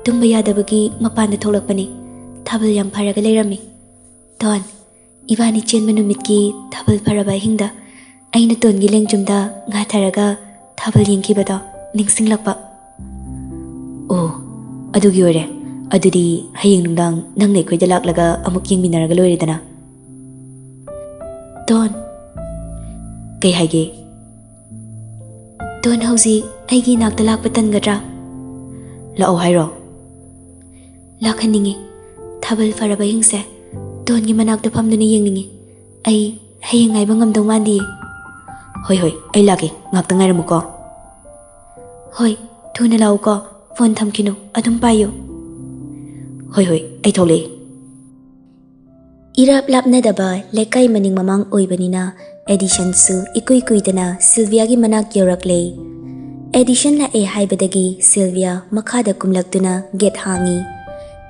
ꯇꯨꯝꯕ ꯌꯥꯗꯕꯒꯤ ꯃꯄꯥꯟꯗ ꯊꯣꯛꯂꯛꯄꯅꯤ꯫ ꯊꯥꯕꯜ ꯌꯥꯝ ꯐꯔꯒ ꯂꯩꯔꯝꯃꯤ꯫ ꯇꯣꯟ, ꯏꯕꯥꯅꯤ ꯆꯦꯟꯕ ꯅꯨꯃꯤꯠꯀꯤ ꯊꯥꯕꯜ ꯐꯔꯕ ꯑꯍꯤꯡꯗ ꯑꯩꯅ ꯇꯣꯟꯒꯤ ꯂꯦꯡꯖꯨꯝꯗ ꯉꯥꯊꯔꯒ ꯊꯥꯕꯜ ꯌꯦꯡꯈꯤꯕꯗꯣ ꯅꯤꯡꯁꯤꯡꯂꯛꯄ꯫" "ꯑꯣ, ꯑꯗꯨꯒꯤ ꯑꯣꯏꯔꯦ꯫ ꯑꯗꯨꯗꯤ ꯍꯌꯦꯡ ꯅꯨꯡꯗꯥꯡ ꯅꯪꯅ ꯑꯩꯈꯣꯏꯗ ꯂꯥꯛꯂꯒ ꯑꯃꯨꯛ ꯌꯦꯡꯃꯤꯟꯅꯔꯒ ꯂꯣꯏꯔꯦꯗꯅ?" ꯇꯣꯟ꯫ ꯀꯩ ꯍꯥꯏꯒꯦ? ꯇꯣꯟ ꯍꯧꯖꯤꯛ ꯑꯩꯒꯤ ꯏꯅꯥꯛꯇ ꯂꯥꯛꯄ ꯇꯟꯒꯗ꯭ꯔꯥ? ꯂꯥꯛꯑꯣ ꯍꯥꯏꯔꯣ? ꯂꯥꯛꯍꯟꯅꯤꯡꯉꯤ꯫ ꯊꯥꯕꯜ ꯐꯔꯕ ꯑꯍꯤꯡꯁꯦ ꯇꯣꯟꯒꯤ ꯃꯅꯥꯛꯇ ꯐꯝꯗꯨꯅ ꯌꯦꯡꯅꯤꯡꯉꯤ꯫ ꯑꯩ ꯍꯌꯦꯡ ꯉꯥꯏꯕ ꯉꯝꯗꯧ ꯃꯥꯟꯗꯤꯌꯦ꯫ ꯍꯣꯏ, ꯍꯣꯏ, ꯑꯩ ꯂꯥꯛꯀꯦ꯫ ꯉꯥꯛꯇ ꯉꯥꯏꯔꯝꯃꯨꯀꯣ꯫ ꯍꯣꯏ, ꯊꯨꯅ ꯂꯥꯛꯎꯀꯣ꯫ ꯐꯣꯟ ꯊꯝꯈꯤꯅꯨ, ꯑꯗꯨꯝ ꯄꯥꯏꯌꯨ꯫ ꯍꯣꯏ, ꯍꯣꯏ, ꯑꯩ ꯊꯣꯛꯂꯛꯑꯦ꯫ ꯏꯔꯥꯞ ꯂꯥꯞꯅꯗꯕ ꯂꯩꯀꯥꯏ ꯃꯅꯤꯡ ꯃꯃꯥꯡ ꯑꯣꯏꯕꯅꯤꯅ, ꯑꯦꯗꯤꯁꯟꯁꯨ ꯏꯀꯨꯏ ꯀꯨꯏꯗꯅ ꯁꯤꯜꯚꯤꯌꯥꯒꯤ ꯃꯅꯥꯛ ꯌꯧꯔꯛꯂꯦ꯫ ꯑꯦꯗꯤꯁꯟ ꯂꯥꯛꯑꯦ ꯍꯥꯏꯕꯗꯒꯤ ꯁꯤꯜꯚꯤꯌꯥ ꯃꯈꯥꯗ ꯀꯨꯝꯂꯛꯇꯨꯅ ꯒꯦꯠ ꯍꯥꯡꯉꯤ꯫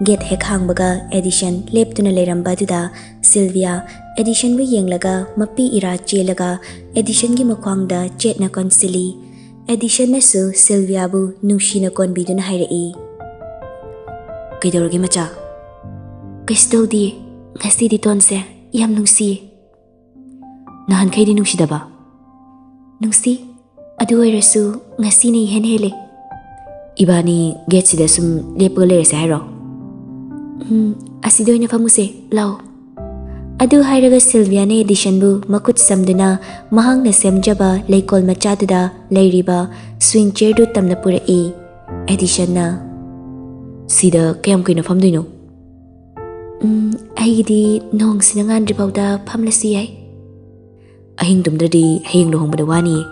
ꯒꯦꯠ ꯍꯦꯛ ꯍꯥꯡꯕꯒ ꯑꯦꯗꯤꯁꯟ ꯂꯦꯞꯇꯨꯅ ꯂꯩꯔꯝꯕ ꯑꯗꯨꯗ ꯁꯤꯜꯚꯤꯌꯥ ꯑꯦꯗꯤꯁꯟꯕꯨ ꯌꯦꯡꯂꯒ ꯃꯄꯤ ꯏꯔꯥ ꯆꯦꯜꯂꯒ ꯑꯦꯗꯤꯁꯟꯒꯤ ꯃꯈ꯭ꯋꯥꯡꯗ ꯆꯦꯠꯅ ꯀꯣꯟꯁꯤꯜꯂꯤ꯫ ꯑꯦꯗꯤꯁꯟꯅꯁꯨ ꯁꯤꯜꯚꯤꯌꯥꯕꯨ ꯅꯨꯡꯁꯤꯅ ꯀꯣꯟꯕꯤꯗꯨꯅ ꯍꯥꯏꯔꯛꯏ, "ꯀꯩꯗꯧꯔꯒꯦ ꯃꯆꯥ?" "ꯀꯩꯁꯨ ꯇꯧꯗꯤꯌꯦ꯫ ꯉꯁꯤꯗꯤ ꯇꯣꯟꯁꯦ ꯌꯥꯝ ꯅꯨꯡꯁꯤꯌꯦ꯫" "ꯅꯍꯥꯟꯈꯩꯗꯤ ꯅꯨꯡꯁꯤꯗꯕ?" "ꯅꯨꯡꯁꯤ꯫ ꯑꯗꯨ ꯑꯣꯏꯔꯁꯨ ꯉꯁꯤꯅ ꯏꯍꯦꯟ ꯍꯦꯜꯂꯦ꯫" "ꯏꯕꯥꯅꯤ ꯒꯦꯠꯁꯤꯗ ꯁꯨꯝ ꯂꯦꯞꯄꯒ ꯂꯩꯔꯁꯦ ꯍꯥꯏꯔꯣ?" "ꯎꯝ, ꯑꯁꯤꯗ ꯑꯣꯏꯅ ꯐꯝꯃꯨꯁꯦ, ꯂꯥꯛꯑꯣ꯫" ꯑꯗꯨ ꯍꯥꯏꯔꯒ ꯁꯤꯜꯚꯤꯌꯥꯅ ꯑꯦꯗꯤꯁꯟꯕꯨ ꯃꯈꯨꯠ ꯁꯝꯗꯨꯅ ꯃꯍꯥꯛꯅ ꯁꯦꯝꯖꯕ ꯂꯩꯀꯣꯜ ꯃꯆꯥꯗꯨꯗ ꯂꯩꯔꯤꯕ ꯁ꯭ꯋꯤꯡ ꯆꯤꯌꯔꯗꯨ ꯇꯝꯅ ꯄꯨꯔꯛꯏ꯫ ꯑꯦꯗꯤꯁꯟꯅ, "ꯁꯤꯗ ꯀꯌꯥꯝ ꯀꯨꯏꯅ ꯐꯝꯗꯣꯏꯅꯣ?" "ꯎꯝ, ꯑꯩꯒꯤꯗꯤ ꯅꯣꯡꯁꯤꯅ ꯉꯥꯟꯗ꯭ꯔꯤꯐꯥꯎꯗ ꯐꯝꯂꯁꯨ ꯌꯥꯏ꯫" "ꯑꯍꯤꯡ ꯇꯨꯝꯗ꯭ꯔꯗꯤ ꯍꯌꯦꯡ ꯂꯨꯍꯣꯡꯕꯗ ꯋꯥꯅꯤꯌꯦ꯫"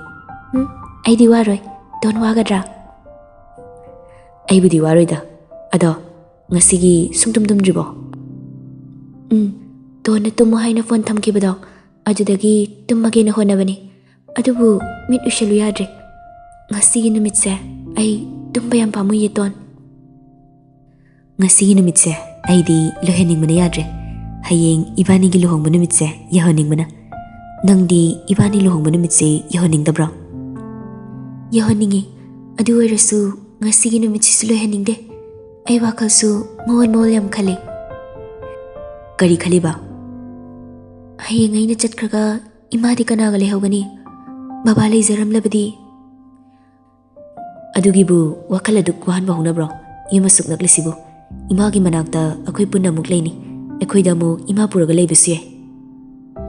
"ꯎꯝ, ꯑꯩꯗꯤ ꯋꯥꯔꯣꯏ꯫ ꯇꯣꯟ ꯋꯥꯒꯗ꯭ꯔꯥ?" "ꯑꯩꯕꯨꯗꯤ ꯋꯥꯔꯣꯏꯗ꯫ ꯑꯗꯣ ꯉꯁꯤꯒꯤ ꯁꯨꯡꯇꯨꯝ ꯇꯨꯝꯗ꯭ꯔꯤꯕꯣ?" "ꯎꯝ, ꯇꯣꯟꯅ ꯇꯨꯝꯃꯣ ꯍꯥꯏꯅ ꯐꯣꯟ ꯊꯝꯈꯤꯕꯗꯣ, ꯑꯗꯨꯗꯒꯤ ꯇꯨꯝꯃꯒꯦꯅ ꯍꯣꯠꯅꯕꯅꯤ꯫ ꯑꯗꯨꯕꯨ ꯃꯤꯠ ꯎꯏꯁꯜꯂꯨ ꯌꯥꯗ꯭ꯔꯦ꯫ ꯉꯁꯤꯒꯤ ꯅꯨꯃꯤꯠꯁꯦ ꯑꯩ ꯇꯨꯝꯕ ꯌꯥꯝ ꯄꯥꯝꯃꯨꯏꯌꯦ, ꯇꯣꯟ꯫" "ꯉꯁꯤꯒꯤ ꯅꯨꯃꯤꯠꯁꯦ ꯑꯩꯗꯤ ꯂꯣꯏꯍꯟꯅꯤꯡꯕꯅ ꯌꯥꯗ꯭ꯔꯦ꯫ ꯍꯌꯦꯡ ꯏꯕꯥꯅꯤꯒꯤ ꯂꯨꯍꯣꯡꯕ ꯅꯨꯃꯤꯠꯁꯦ ꯌꯧꯍꯟꯅꯤꯡꯕꯅ꯫ ꯅꯪꯗꯤ ꯏꯕꯥꯅꯤ ꯂꯨꯍꯣꯡꯕ ꯅꯨꯃꯤꯠꯁꯦ ꯌꯧꯍꯟꯅꯤꯡꯗꯕ꯭ꯔꯣ?" "ꯌꯧꯍꯟꯅꯤꯡꯉꯤ꯫ ꯑꯗꯨ ꯑꯣꯏꯔꯁꯨ ꯉꯁꯤꯒꯤ ꯅꯨꯃꯤꯠꯁꯤꯁꯨ ꯂꯣꯏꯍꯟꯅꯤꯡꯗꯦ꯫ ꯑꯩ ꯋꯥꯈꯜꯁꯨ ꯃꯑꯣꯟ ꯃꯑꯣꯟ ꯌꯥꯝ ꯈꯜꯂꯤ꯫" "ꯀꯔꯤ ꯈꯜꯂꯤꯕ?" "ꯍꯌꯦꯡ ꯑꯩꯅ ꯆꯠꯈ꯭ꯔꯒ ꯏꯃꯥꯗꯤ ꯀꯅꯥꯒ ꯂꯩꯍꯧꯒꯅꯤ? ꯕꯕꯥ ꯂꯩꯖꯔꯝꯂꯕꯗꯤ?" "ꯑꯗꯨꯒꯤꯕꯨ ꯋꯥꯈꯜ ꯑꯗꯨꯛ ꯋꯥꯍꯟꯕ ꯍꯧꯅꯕ꯭ꯔꯣ? ꯌꯨꯝ ꯑꯁꯨꯛ ꯅꯛꯂꯤꯁꯤꯕꯨ꯫ ꯏꯃꯥꯒꯤ ꯃꯅꯥꯛꯇ ꯑꯩꯈꯣꯏ ꯄꯨꯟꯅ ꯑꯃꯨꯛ ꯂꯩꯅꯤ꯫ ꯑꯩꯈꯣꯏꯗ ꯑꯃꯨꯛ ꯏꯃꯥ ꯄꯨꯔꯒ ꯂꯩꯕꯁꯨ ꯌꯥꯏ꯫"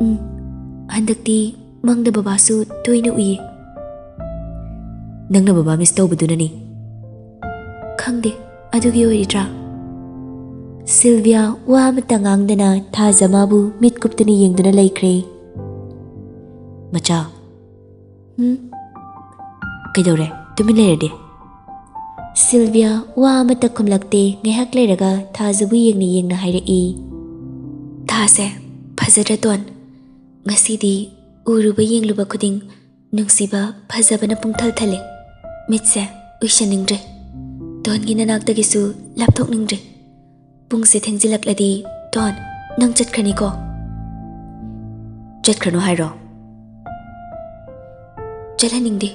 "ꯎꯝ, ꯍꯟꯗꯛꯇꯤ ꯃꯪꯗ ꯕꯕꯥꯁꯨ ꯇꯣꯏꯅ ꯎꯏꯌꯦ꯫ ꯅꯪꯅ ꯕꯕꯥ ꯃꯤꯁ ꯇꯧꯕꯗꯨꯅꯅꯤ꯫ ꯈꯪꯗꯦ, ꯑꯗꯨꯒꯤ ꯑꯣꯏꯔꯤꯗ꯭ꯔꯥ? ꯁꯤꯜꯚꯤꯌꯥ ꯋꯥ ꯑꯃꯠꯇ ꯉꯥꯡꯗꯅ ꯊꯥꯖ ꯃꯥꯕꯨ ꯃꯤꯠ ꯀꯨꯞꯇꯅ ꯌꯦꯡꯗꯨꯅ ꯂꯩꯈ꯭ꯔꯦ꯫ ꯃꯆꯥ꯫ ꯍꯨꯝ? ꯀꯩꯗꯧꯔꯦ? ꯇꯨꯃꯤꯟ ꯂꯩꯔꯗꯤ? ꯁꯤꯜꯚꯤꯌꯥ ꯋꯥ ꯑꯃꯠꯇ ꯈꯨꯝꯂꯛꯇꯦ꯫ ꯉꯥꯏꯍꯥꯛ ꯂꯩꯔꯒ ꯊꯥꯖꯕꯨ ꯌꯦꯡꯅ ꯌꯦꯡꯅ ꯍꯥꯏꯔꯛꯏ꯫ ꯊꯥꯁꯦ, ꯐꯖꯗ꯭ꯔꯥ ꯇꯣꯟ? ꯉꯁꯤꯗꯤ ꯎꯔꯨꯕ ꯌꯦꯡꯂꯨꯕ ꯈꯨꯗꯤꯡ ꯅꯨꯡꯁꯤꯕ ꯐꯖꯕꯅ ꯄꯨꯡꯊꯜ ꯊꯜꯂꯦ꯫ ꯃꯤꯠꯁꯦ ꯎꯏꯁꯟꯅꯤꯡꯗ꯭ꯔꯦ꯫ ꯇꯣꯟꯒꯤ ꯅꯅꯥꯛꯇꯒꯤꯁꯨ ꯂꯥꯞꯊꯣꯛꯅꯤꯡꯗ꯭ꯔꯦ꯫ ꯄꯨꯡꯁꯦ ꯊꯦꯡꯖꯤꯜꯂꯛꯂꯗꯤ, ꯇꯣꯟ, ꯅꯪ ꯆꯠꯈ꯭ꯔꯅꯤꯀꯣ? ꯆꯠꯈ꯭ꯔꯅꯨ ꯍꯥꯏꯔꯣ? ꯆꯠꯍꯟꯅꯤꯡꯗꯦ,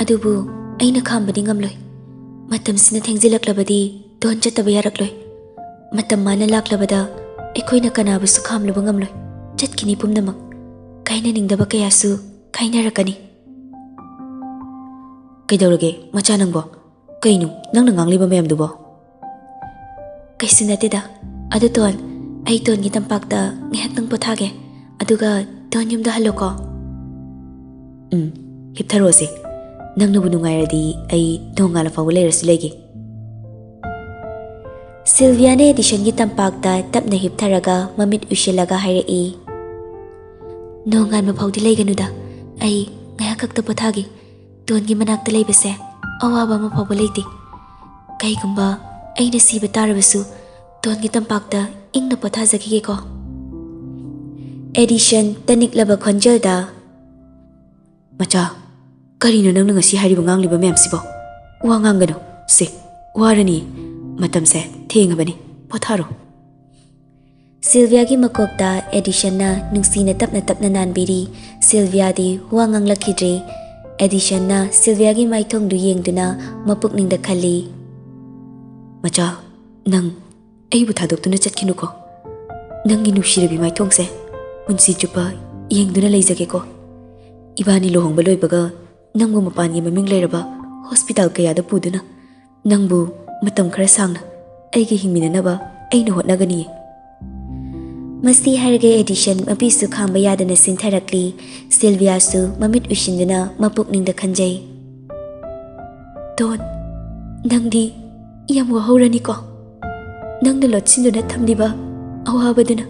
ꯑꯗꯨꯕꯨ ꯑꯩꯅ ꯈꯥꯝꯕꯗꯤ ꯉꯝꯂꯣꯏ꯫ ꯃꯇꯝꯁꯤꯅ ꯊꯦꯡꯖꯤꯜꯂꯛꯂꯕꯗꯤ ꯇꯣꯟ ꯆꯠꯇꯕ ꯌꯥꯔꯛꯂꯣꯏ꯫ ꯃꯇꯝ ꯃꯥꯅ ꯂꯥꯛꯂꯕꯗ ꯑꯩꯈꯣꯏꯅ ꯀꯅꯥꯕꯨꯁꯨ ꯈꯥꯝꯂꯨꯕ ꯉꯝꯂꯣꯏ꯫ ꯆꯠꯈꯤꯅꯤ ꯄꯨꯝꯅꯃꯛ꯫ ꯀꯥꯏꯅꯅꯤꯡꯗꯕ ꯀꯌꯥꯁꯨ ꯀꯥꯏꯅꯔꯛꯀꯅꯤ꯫ ꯀꯩꯗꯧꯔꯒꯦ, ꯃꯆꯥ ꯅꯪꯕꯣ? ꯀꯩꯅꯣ ꯅꯪꯅ ꯉꯥꯡꯂꯤꯕ ꯃꯌꯥꯝꯗꯨꯕꯣ? ꯀꯩꯁꯨ ꯅꯠꯇꯦꯗ꯫ ꯑꯗꯨ ꯇꯣꯟ, ꯑꯩ ꯇꯣꯟꯒꯤ ꯇꯝꯄꯥꯛꯇ ꯉꯥꯏꯍꯥꯛꯇꯪ ꯄꯣꯊꯥꯒꯦ, ꯑꯗꯨꯒ ꯇꯣꯟ ꯌꯨꯝꯗ ꯍꯜꯂꯣꯀꯣ꯫ ꯎꯝ, ꯍꯤꯞꯊꯔꯣꯁꯦ꯫ ꯅꯪꯅꯕꯨ ꯅꯨꯡꯉꯥꯏꯔꯗꯤ ꯑꯩ ꯅꯣꯡꯉꯥꯜꯂ ꯐꯥꯎꯕ ꯂꯩꯔꯁꯨ ꯂꯩꯒꯦ꯫ ꯁꯤꯜꯚꯤꯌꯥꯅ ꯑꯦꯗꯤꯁꯟꯒꯤ ꯇꯝꯄꯥꯛꯇ ꯇꯞꯅ ꯍꯤꯞꯊꯔꯒ ꯃꯃꯤꯠ ꯎꯏꯁꯤꯜꯂꯒ ꯍꯥꯏꯔꯛꯏ꯫ ꯅꯣꯡꯉꯥꯟꯕ ꯐꯥꯎꯗꯤ ꯂꯩꯒꯅꯨꯗ, ꯑꯩ ꯉꯥꯏꯍꯥꯛ ꯈꯛꯇ ꯄꯣꯊꯥꯒꯦ꯫ ꯇꯣꯟꯒꯤ ꯃꯅꯥꯛꯇ ꯂꯩꯕꯁꯦ ꯑꯋꯥꯕ ꯑꯃ ꯐꯥꯎꯕ ꯂꯩꯇꯦ꯫ ꯀꯩꯒꯨꯝꯕ ꯑꯩꯅ ꯁꯤꯕ ꯇꯥꯔꯕꯁꯨ ꯇꯣꯟꯒꯤ ꯇꯝꯄꯥꯛꯇ ꯏꯪꯅ ꯄꯣꯊꯥꯖꯈꯤꯒꯦꯀꯣ꯫ ꯑꯦꯗꯤꯁꯟ ꯇꯅꯤꯛꯂꯕ ꯈꯣꯟꯖꯦꯜꯗ, ꯃꯆꯥ, ꯀꯔꯤꯅꯣ ꯅꯪꯅ ꯉꯁꯤ ꯍꯥꯏꯔꯤꯕ ꯉꯥꯡꯂꯤꯕ ꯃꯌꯥꯝꯁꯤꯕꯣ? ꯋꯥ ꯉꯥꯡꯒꯅꯨ꯫ ꯁꯦ, ꯋꯥꯔꯅꯤ꯫ ꯃꯇꯝꯁꯦ ꯊꯦꯡꯉꯕꯅꯤ꯫ ꯄꯣꯊꯥꯔꯣ꯫ ꯁꯤꯜꯚꯤꯌꯥꯒꯤ ꯃꯀꯣꯛꯇ ꯑꯦꯗꯤꯁꯟꯅ ꯅꯨꯡꯁꯤꯅ ꯇꯞꯅ ꯇꯞꯅ ꯅꯥꯟꯕꯤꯔꯤ꯫ ꯁꯤꯜꯚꯤꯌꯥꯗꯤ ꯋꯥ ꯉꯥꯡꯂꯛꯈꯤꯗ꯭ꯔꯦ꯫ ꯑꯦꯗꯤꯁꯟꯅ ꯁꯤꯜꯚꯤꯌꯥꯒꯤ ꯃꯥꯏꯊꯣꯡꯗꯨ ꯌꯦꯡꯗꯨꯅ ꯃꯄꯨꯛꯅꯤꯡꯗ ꯈꯜꯂꯤ, ꯃꯆꯥ, ꯅꯪ ꯑꯩꯕꯨ ꯊꯥꯗꯣꯛꯇꯨꯅ ꯆꯠꯈꯤꯅꯨꯀꯣ꯫ ꯅꯪꯒꯤ ꯅꯨꯡꯁꯤꯔꯕꯤ ꯃꯥꯏꯊꯣꯡꯁꯦ ꯄꯨꯟꯁꯤ ꯆꯨꯞꯄ ꯌꯦꯡꯗꯨꯅ ꯂꯩꯖꯒꯦꯀꯣ꯫ ꯏꯕꯥꯅꯤ ꯂꯨꯍꯣꯡꯕ ꯂꯣꯏꯕꯒ ꯅꯪꯕꯨ ꯃꯄꯥꯟꯒꯤ ꯃꯃꯤꯡ ꯂꯩꯔꯕ ꯍꯣꯁꯄꯤꯇꯥꯜ ꯀꯌꯥꯗ ꯄꯨꯗꯨꯅ ꯅꯪꯕꯨ ꯃꯇꯝ ꯈꯔ ꯁꯥꯡꯅ ꯑꯩꯒ ꯍꯤꯡꯃꯤꯟꯅꯅꯕ ꯑꯩꯅ ꯍꯣꯠꯅꯒꯅꯤꯌꯦ꯫ ꯃꯁꯤ ꯍꯥꯏꯔꯒ ꯑꯦꯗꯤꯁꯟ ꯃꯄꯤꯁꯨ ꯈꯥꯝꯕ ꯌꯥꯗꯅ ꯆꯤꯟꯊꯔꯛꯂꯤ꯫ ꯁꯤꯜꯚꯤꯌꯥꯁꯨ ꯃꯃꯤꯠ ꯎꯏꯁꯤꯟꯗꯨꯅ ꯃꯄꯨꯛꯅꯤꯡꯗ ꯈꯟꯖꯩ, "ꯗꯣꯟ, ꯅꯪꯗꯤ ꯌꯥꯝ ꯋꯥꯍꯧꯔꯅꯤꯀꯣ꯫ ꯅꯪꯅ ꯂꯣꯠꯁꯤꯟꯗꯨꯅ ꯊꯝꯂꯤꯕ ꯑꯋꯥꯕꯗꯨꯅ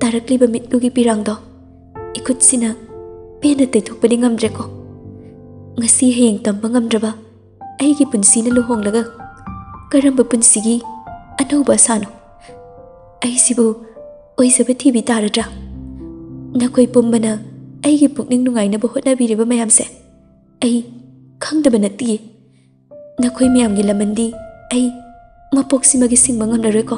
ꯇꯥꯔꯛꯂꯤꯕ ꯃꯤꯠꯂꯨꯒꯤ ꯄꯤꯔꯥꯡꯗꯣ ꯏꯈꯨꯠꯁꯤꯅ ꯄꯦꯟꯅ ꯇꯩꯊꯣꯛꯄꯗꯤ ꯉꯝꯗ꯭ꯔꯦꯀꯣ꯫ ꯉꯁꯤ ꯍꯌꯦꯡ ꯇꯝꯕ ꯉꯝꯗ꯭ꯔꯕ ꯑꯩꯒꯤ ꯄꯨꯟꯁꯤꯅ ꯂꯨꯍꯣꯡꯂꯒ ꯀꯔꯝꯕ ꯄꯨꯟꯁꯤꯒꯤ ꯑꯅꯧꯕ ꯑꯁꯥꯅꯣ? ꯑꯩꯁꯤꯕꯨ ꯑꯣꯏꯖꯕ ꯊꯤꯕꯤ ꯇꯥꯔꯗ꯭ꯔꯥ? ꯅꯈꯣꯏ ꯄꯨꯝꯕꯅ ꯑꯩꯒꯤ ꯄꯨꯛꯅꯤꯡ ꯅꯨꯡꯉꯥꯏꯅꯕ ꯍꯣꯠꯅꯕꯤꯔꯤꯕ ꯃꯌꯥꯝꯁꯦ ꯑꯩ ꯈꯪꯗꯕ ꯅꯠꯇꯤꯌꯦ꯫ ꯅꯈꯣꯏ ꯃꯌꯥꯝꯒꯤ ꯂꯃꯟꯗꯤ ꯑꯩ ꯃꯄꯣꯛꯁꯤꯃꯒꯤ ꯁꯤꯡꯕ ꯉꯝꯂꯔꯣꯏꯀꯣ꯫"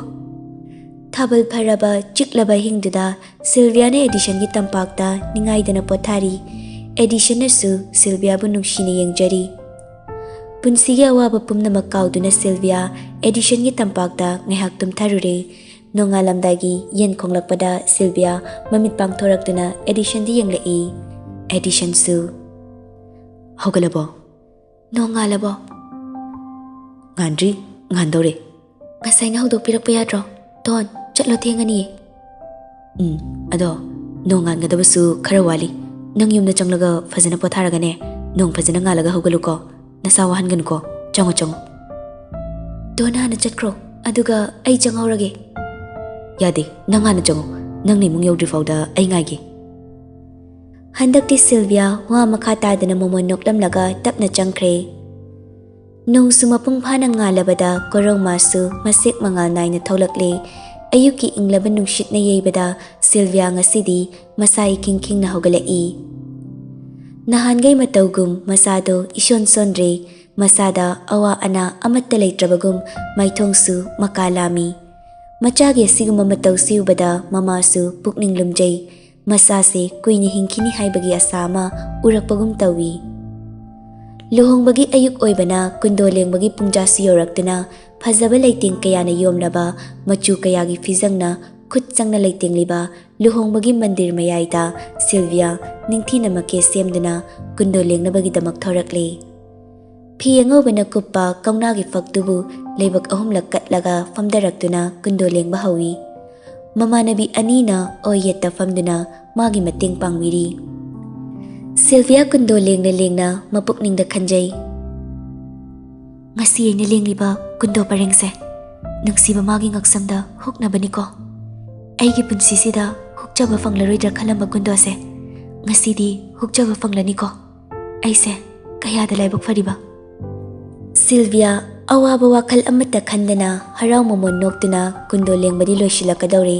ꯊꯥꯕꯜ ꯐꯔꯕ ꯆꯤꯛꯂꯕ ꯑꯍꯤꯡꯗꯨꯗ ꯁꯤꯜꯚꯤꯌꯥꯅ ꯑꯦꯗꯤꯁꯟꯒꯤ ꯇꯝꯄꯥꯛꯇ ꯅꯤꯡꯉꯥꯏꯗꯅ ꯄꯣꯊꯥꯔꯤ꯫ ꯑꯦꯗꯤꯁꯟꯅꯁꯨ ꯁꯤꯜꯚꯤꯌꯥꯕꯨ ꯅꯨꯡꯁꯤꯅ ꯌꯦꯡꯖꯔꯤ꯫ ꯄꯨꯟꯁꯤꯒꯤ ꯑꯋꯥꯕ ꯄꯨꯝꯅꯃꯛ ꯀꯥꯎꯗꯨꯅ ꯁꯤꯜꯚꯤꯌꯥ ꯑꯦꯗꯤꯁꯟꯒꯤ ꯇꯝꯄꯥꯛꯇ ꯉꯥꯏꯍꯥꯛ ꯇꯨꯝꯊꯔꯨꯔꯦ꯫ ꯅꯣꯡꯉꯥꯜꯂꯝꯗꯥꯏꯒꯤ ꯌꯦꯟ ꯈꯣꯡꯂꯛꯄꯗ ꯁꯤꯜꯚꯤꯌꯥ ꯃꯃꯤꯠ ꯄꯥꯡꯊꯣꯔꯛꯇꯨꯅ ꯑꯦꯗꯤꯁꯟꯗ ꯌꯦꯡꯂꯛꯏ꯫ ꯑꯦꯗꯤꯁꯟꯁꯨ, "ꯍꯧꯒꯠꯂꯕꯣ?" "ꯅꯣꯡꯉꯥꯜꯂꯕꯣ?" "ꯉꯥꯟꯗ꯭ꯔꯤ, ꯉꯥꯟꯗꯧꯔꯦ꯫" "ꯉꯁꯥꯏꯅ ꯍꯧꯗꯣꯛꯄꯤꯔꯛꯄ ꯌꯥꯗ꯭ꯔꯣ? ꯗꯣꯟ, ꯆꯠꯂꯣ, ꯊꯦꯡꯉꯅꯤꯌꯦ꯫" "ꯎꯝ, ꯑꯗꯣ ꯅꯣꯡ ꯉꯥꯟꯒꯗꯕꯁꯨ ꯈꯔ ꯋꯥꯠꯂꯤ꯫ ꯅꯪ ꯌꯨꯝꯗ ꯆꯪꯂꯒ ꯐꯖꯅ ꯄꯣꯊꯥꯔꯒꯅꯦ, ꯅꯣꯡ ꯐꯖꯅ ꯉꯥꯜꯂꯒ ꯍꯧꯒꯠꯂꯨꯀꯣ꯫ ꯅꯁꯥ ꯋꯥꯍꯟꯒꯅꯨꯀꯣ꯫ ꯆꯪꯉꯣ, ꯆꯪꯉꯣ꯫" "ꯗꯣꯟ ꯍꯥꯟꯅ ꯆꯠꯈ꯭ꯔꯣ, ꯑꯗꯨꯒ ꯑꯩ ꯆꯪꯍꯧꯔꯒꯦ꯫" "ꯌꯥꯗꯦ, ꯅꯪ ꯍꯥꯟꯅ ꯆꯪꯉꯣ꯫ ꯅꯪꯅ ꯏꯃꯨꯡ ꯌꯧꯗ꯭ꯔꯤ ꯐꯥꯎꯗ ꯑꯩ ꯉꯥꯏꯒꯦ꯫" ꯍꯟꯗꯛꯇꯤ ꯁꯤꯜꯚꯤꯌꯥ ꯋꯥ ꯃꯈꯥ ꯇꯥꯗꯅ ꯃꯣꯃꯣꯟ ꯅꯣꯛꯂꯝꯂꯒ ꯇꯞꯅ ꯆꯪꯈ꯭ꯔꯦ꯫ ꯅꯣꯡꯁꯨ ꯃꯄꯨꯡ ꯐꯥꯅ ꯉꯥꯜꯂꯕꯗ ꯀꯣꯔꯧꯃꯥꯁꯨ ꯃꯁꯦꯛ ꯃꯉꯥꯜ ꯅꯥꯏꯅ ꯊꯣꯛꯂꯛꯂꯦ꯫ ꯑꯌꯨꯛꯀꯤ ꯏꯪꯂꯕ ꯅꯨꯡꯁꯤꯠꯅ ꯌꯩꯕꯗ ꯁꯤꯜꯚꯤꯌꯥ ꯉꯁꯤꯗꯤ ꯃꯁꯥ ꯏꯈꯤꯡ ꯈꯤꯡꯅ ꯍꯧꯒꯠꯂꯛꯏ꯫ ꯅꯍꯥꯟꯒꯩ ꯃꯇꯧꯒꯨꯝ ꯃꯁꯥꯗꯣ ꯏꯁꯣꯟ ꯁꯣꯟꯗ꯭ꯔꯦ꯫ ꯃꯁꯥꯗ ꯑꯋꯥ ꯑꯅꯥ ꯑꯃꯠꯇ ꯂꯩꯇ꯭ꯔꯕꯒꯨꯝ ꯃꯥꯏꯊꯣꯡꯁꯨ ꯃꯀꯥ ꯂꯥꯝꯃꯤ꯫ ꯃꯆꯥꯒꯤ ꯑꯁꯤꯒꯨꯝꯕ ꯃꯇꯧꯁꯤ ꯎꯕꯗ ꯃꯃꯥꯁꯨ ꯄꯨꯛꯅꯤꯡ ꯂꯨꯝꯖꯩ꯫ ꯃꯆꯥꯁꯦ ꯀꯨꯏꯅ ꯍꯤꯡꯈꯤꯅꯤ ꯍꯥꯏꯕꯒꯤ ꯑꯁꯥ ꯑꯃ ꯎꯔꯛꯄꯒꯨꯝ ꯇꯧꯏ꯫ ꯂꯨꯍꯣꯡꯕꯒꯤ ꯑꯌꯨꯛ ꯑꯣꯏꯕꯅ ꯀꯨꯟꯗꯣ ꯂꯦꯡꯕꯒꯤ ꯄꯨꯡꯖꯥꯁꯨ ꯌꯧꯔꯛꯇꯨꯅ ꯐꯖꯕ ꯂꯩꯇꯦꯡ ꯀꯌꯥꯅ ꯌꯣꯝꯂꯕ ꯃꯆꯨ ꯀꯌꯥꯒꯤ ꯐꯤꯖꯪꯅ ꯈꯨꯠ ꯆꯪꯅ ꯂꯩꯇꯦꯡꯂꯤꯕ ꯂꯨꯍꯣꯡꯕꯒꯤ ꯃꯟꯗꯤꯔ ꯃꯌꯥꯏꯗ ꯁꯤꯜꯚꯤꯌꯥ ꯅꯤꯡꯊꯤꯅ ꯃꯀꯦ ꯁꯦꯝꯗꯨꯅ ꯀꯨꯟꯗꯣ ꯂꯦꯡꯅꯕꯒꯤꯗꯃꯛ ꯊꯣꯔꯛꯂꯦ꯫ ꯐꯤ ꯑꯉꯧꯕꯅ ꯀꯨꯞꯄ ꯀꯧꯅꯥꯒꯤ ꯐꯛꯇꯨꯕꯨ ꯂꯩꯕꯛ ꯑꯍꯨꯝꯂꯛ ꯀꯠꯂꯒ ꯐꯝꯊꯔꯛꯇꯨꯅ ꯀꯨꯟꯗꯣ ꯂꯦꯡꯕ ꯍꯧꯏ꯫ ꯃꯃꯥꯟꯅꯕꯤ ꯑꯅꯤꯅ ꯑꯣꯏꯌꯦꯠꯇ ꯐꯝꯗꯨꯅ ꯃꯥꯒꯤ ꯃꯇꯦꯡ ꯄꯥꯡꯕꯤꯔꯤ꯫ ꯁꯤꯜꯚꯤꯌꯥ ꯀꯨꯟꯗꯣ ꯂꯦꯡꯅ ꯂꯦꯡꯅ ꯃꯄꯨꯛꯅꯤꯡꯗ ꯈꯟꯖꯩ, "ꯉꯁꯤ ꯑꯩꯅ ꯂꯦꯡꯂꯤꯕ ꯀꯨꯟꯗꯣ ꯄꯔꯦꯡꯁꯦ ꯅꯨꯡꯁꯤꯕ ꯃꯥꯒꯤ ꯉꯛꯁꯝꯗ ꯍꯨꯛꯅꯕꯅꯤꯀꯣ꯫ ꯑꯩꯒꯤ ꯄꯨꯟꯁꯤꯁꯤꯗ ꯍꯨꯛꯆꯕ ꯐꯪꯂꯔꯣꯏꯗ꯭ꯔꯥ ꯈꯜꯂꯝꯕ ꯀꯨꯟꯗꯣꯁꯦ ꯉꯁꯤꯗꯤ ꯍꯨꯛꯆꯕ ꯐꯪꯂꯅꯤꯀꯣ꯫ ꯑꯩꯁꯦ ꯀꯌꯥꯗ ꯂꯥꯏꯕꯛ ꯐꯔꯤꯕ!" ꯁꯤꯜꯚꯤꯌꯥ ꯑꯋꯥꯕ ꯋꯥꯈꯜ ꯑꯃꯠꯇ ꯈꯟꯗꯅ ꯍꯔꯥꯎ ꯃꯃꯣꯟ ꯅꯣꯛꯇꯨꯅ ꯀꯨꯟꯗꯣ ꯂꯦꯡꯕꯗꯤ ꯂꯣꯏꯁꯤꯜꯂꯛꯀꯗꯧꯔꯦ꯫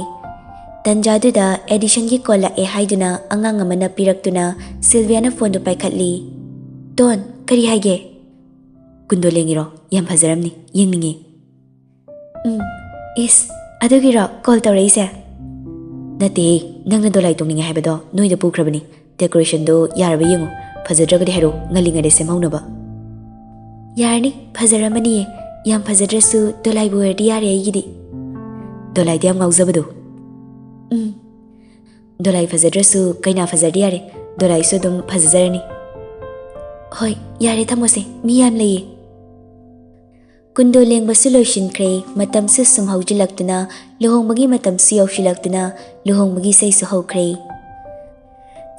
ꯇꯟꯖꯥꯗꯨꯗ ꯑꯦꯗꯤꯁꯟꯒꯤ ꯀꯣꯜ ꯂꯥꯛꯑꯦ ꯍꯥꯏꯗꯨꯅ ꯑꯉꯥꯡ ꯑꯃꯅ ꯄꯤꯔꯛꯇꯨꯅ ꯁꯤꯜꯚꯤꯌꯥꯅ ꯐꯣꯟꯗꯨ ꯄꯥꯏꯈꯠꯂꯤ꯫ "ꯇꯣꯟ, ꯀꯔꯤ ꯍꯥꯏꯒꯦ?" "ꯀꯨꯟꯗꯣ ꯂꯦꯡꯉꯤꯔꯣ? ꯌꯥꯝ ꯐꯖꯔꯝꯅꯤ, ꯌꯦꯡꯅꯤꯡꯉꯤ꯫" "ꯎꯝ, ꯏꯁ, ꯑꯗꯨꯒꯤꯔꯣ ꯀꯣꯜ ꯇꯧꯔꯛꯏꯁꯦ?" "ꯅꯠꯇꯦꯍꯦ, ꯅꯪꯅ ꯗꯣꯂꯥꯏ ꯇꯣꯡꯅꯤꯡꯉꯦ ꯍꯥꯏꯕꯗꯣ ꯅꯣꯏꯗ ꯄꯨꯈ꯭ꯔꯕꯅꯤ꯫ ꯗꯦꯀꯣꯔꯦꯁꯟꯗꯣ ꯌꯥꯔꯕ ꯌꯦꯡꯉꯨ, ꯐꯖꯗ꯭ꯔꯒꯗꯤ ꯍꯥꯏꯔꯛꯎ, ꯉꯜꯂꯤꯉꯩꯗ ꯁꯦꯝꯍꯧꯅꯕ꯫" "ꯌꯥꯔꯅꯤ, ꯐꯖꯔꯝꯃꯅꯤꯌꯦ꯫ ꯌꯥꯝ ꯐꯖꯗ꯭ꯔꯁꯨ ꯗꯣꯂꯥꯏꯕꯨ ꯑꯣꯏꯔꯗꯤ ꯌꯥꯔꯦ ꯑꯩꯒꯤꯗꯤ꯫" "ꯗꯣꯂꯥꯏꯗ ꯌꯥꯝ ꯉꯥꯎꯖꯕꯗꯣ?" "ꯎꯝ, ꯗꯣꯂꯥꯏ ꯐꯖꯗ꯭ꯔꯁꯨ ꯀꯩꯅꯥ ꯐꯖꯔꯗꯤ ꯌꯥꯔꯦ꯫ ꯗꯣꯂꯥꯏꯁꯨ ꯑꯗꯨꯝ ꯐꯖꯖꯔꯅꯤ꯫" "ꯍꯣꯏ, ꯌꯥꯔꯦ, ꯊꯝꯃꯣꯁꯦ, ꯃꯤ ꯌꯥꯝ ꯂꯩꯌꯦ꯫" ꯀꯨꯟꯗꯣ ꯂꯦꯡꯕꯁꯨ ꯂꯣꯏꯁꯤꯟꯈ꯭ꯔꯦ꯫ ꯃꯇꯝꯁꯨ ꯁꯨꯝ ꯍꯧꯖꯤꯜꯂꯛꯇꯨꯅ, ꯂꯨꯍꯣꯡꯕꯒꯤ ꯃꯇꯝꯁꯨ ꯌꯧꯁꯤꯜꯂꯛꯇꯨꯅ, ꯂꯨꯍꯣꯡꯕꯒꯤ ꯏꯁꯩꯁꯨ ꯍꯧꯈ꯭ꯔꯦ꯫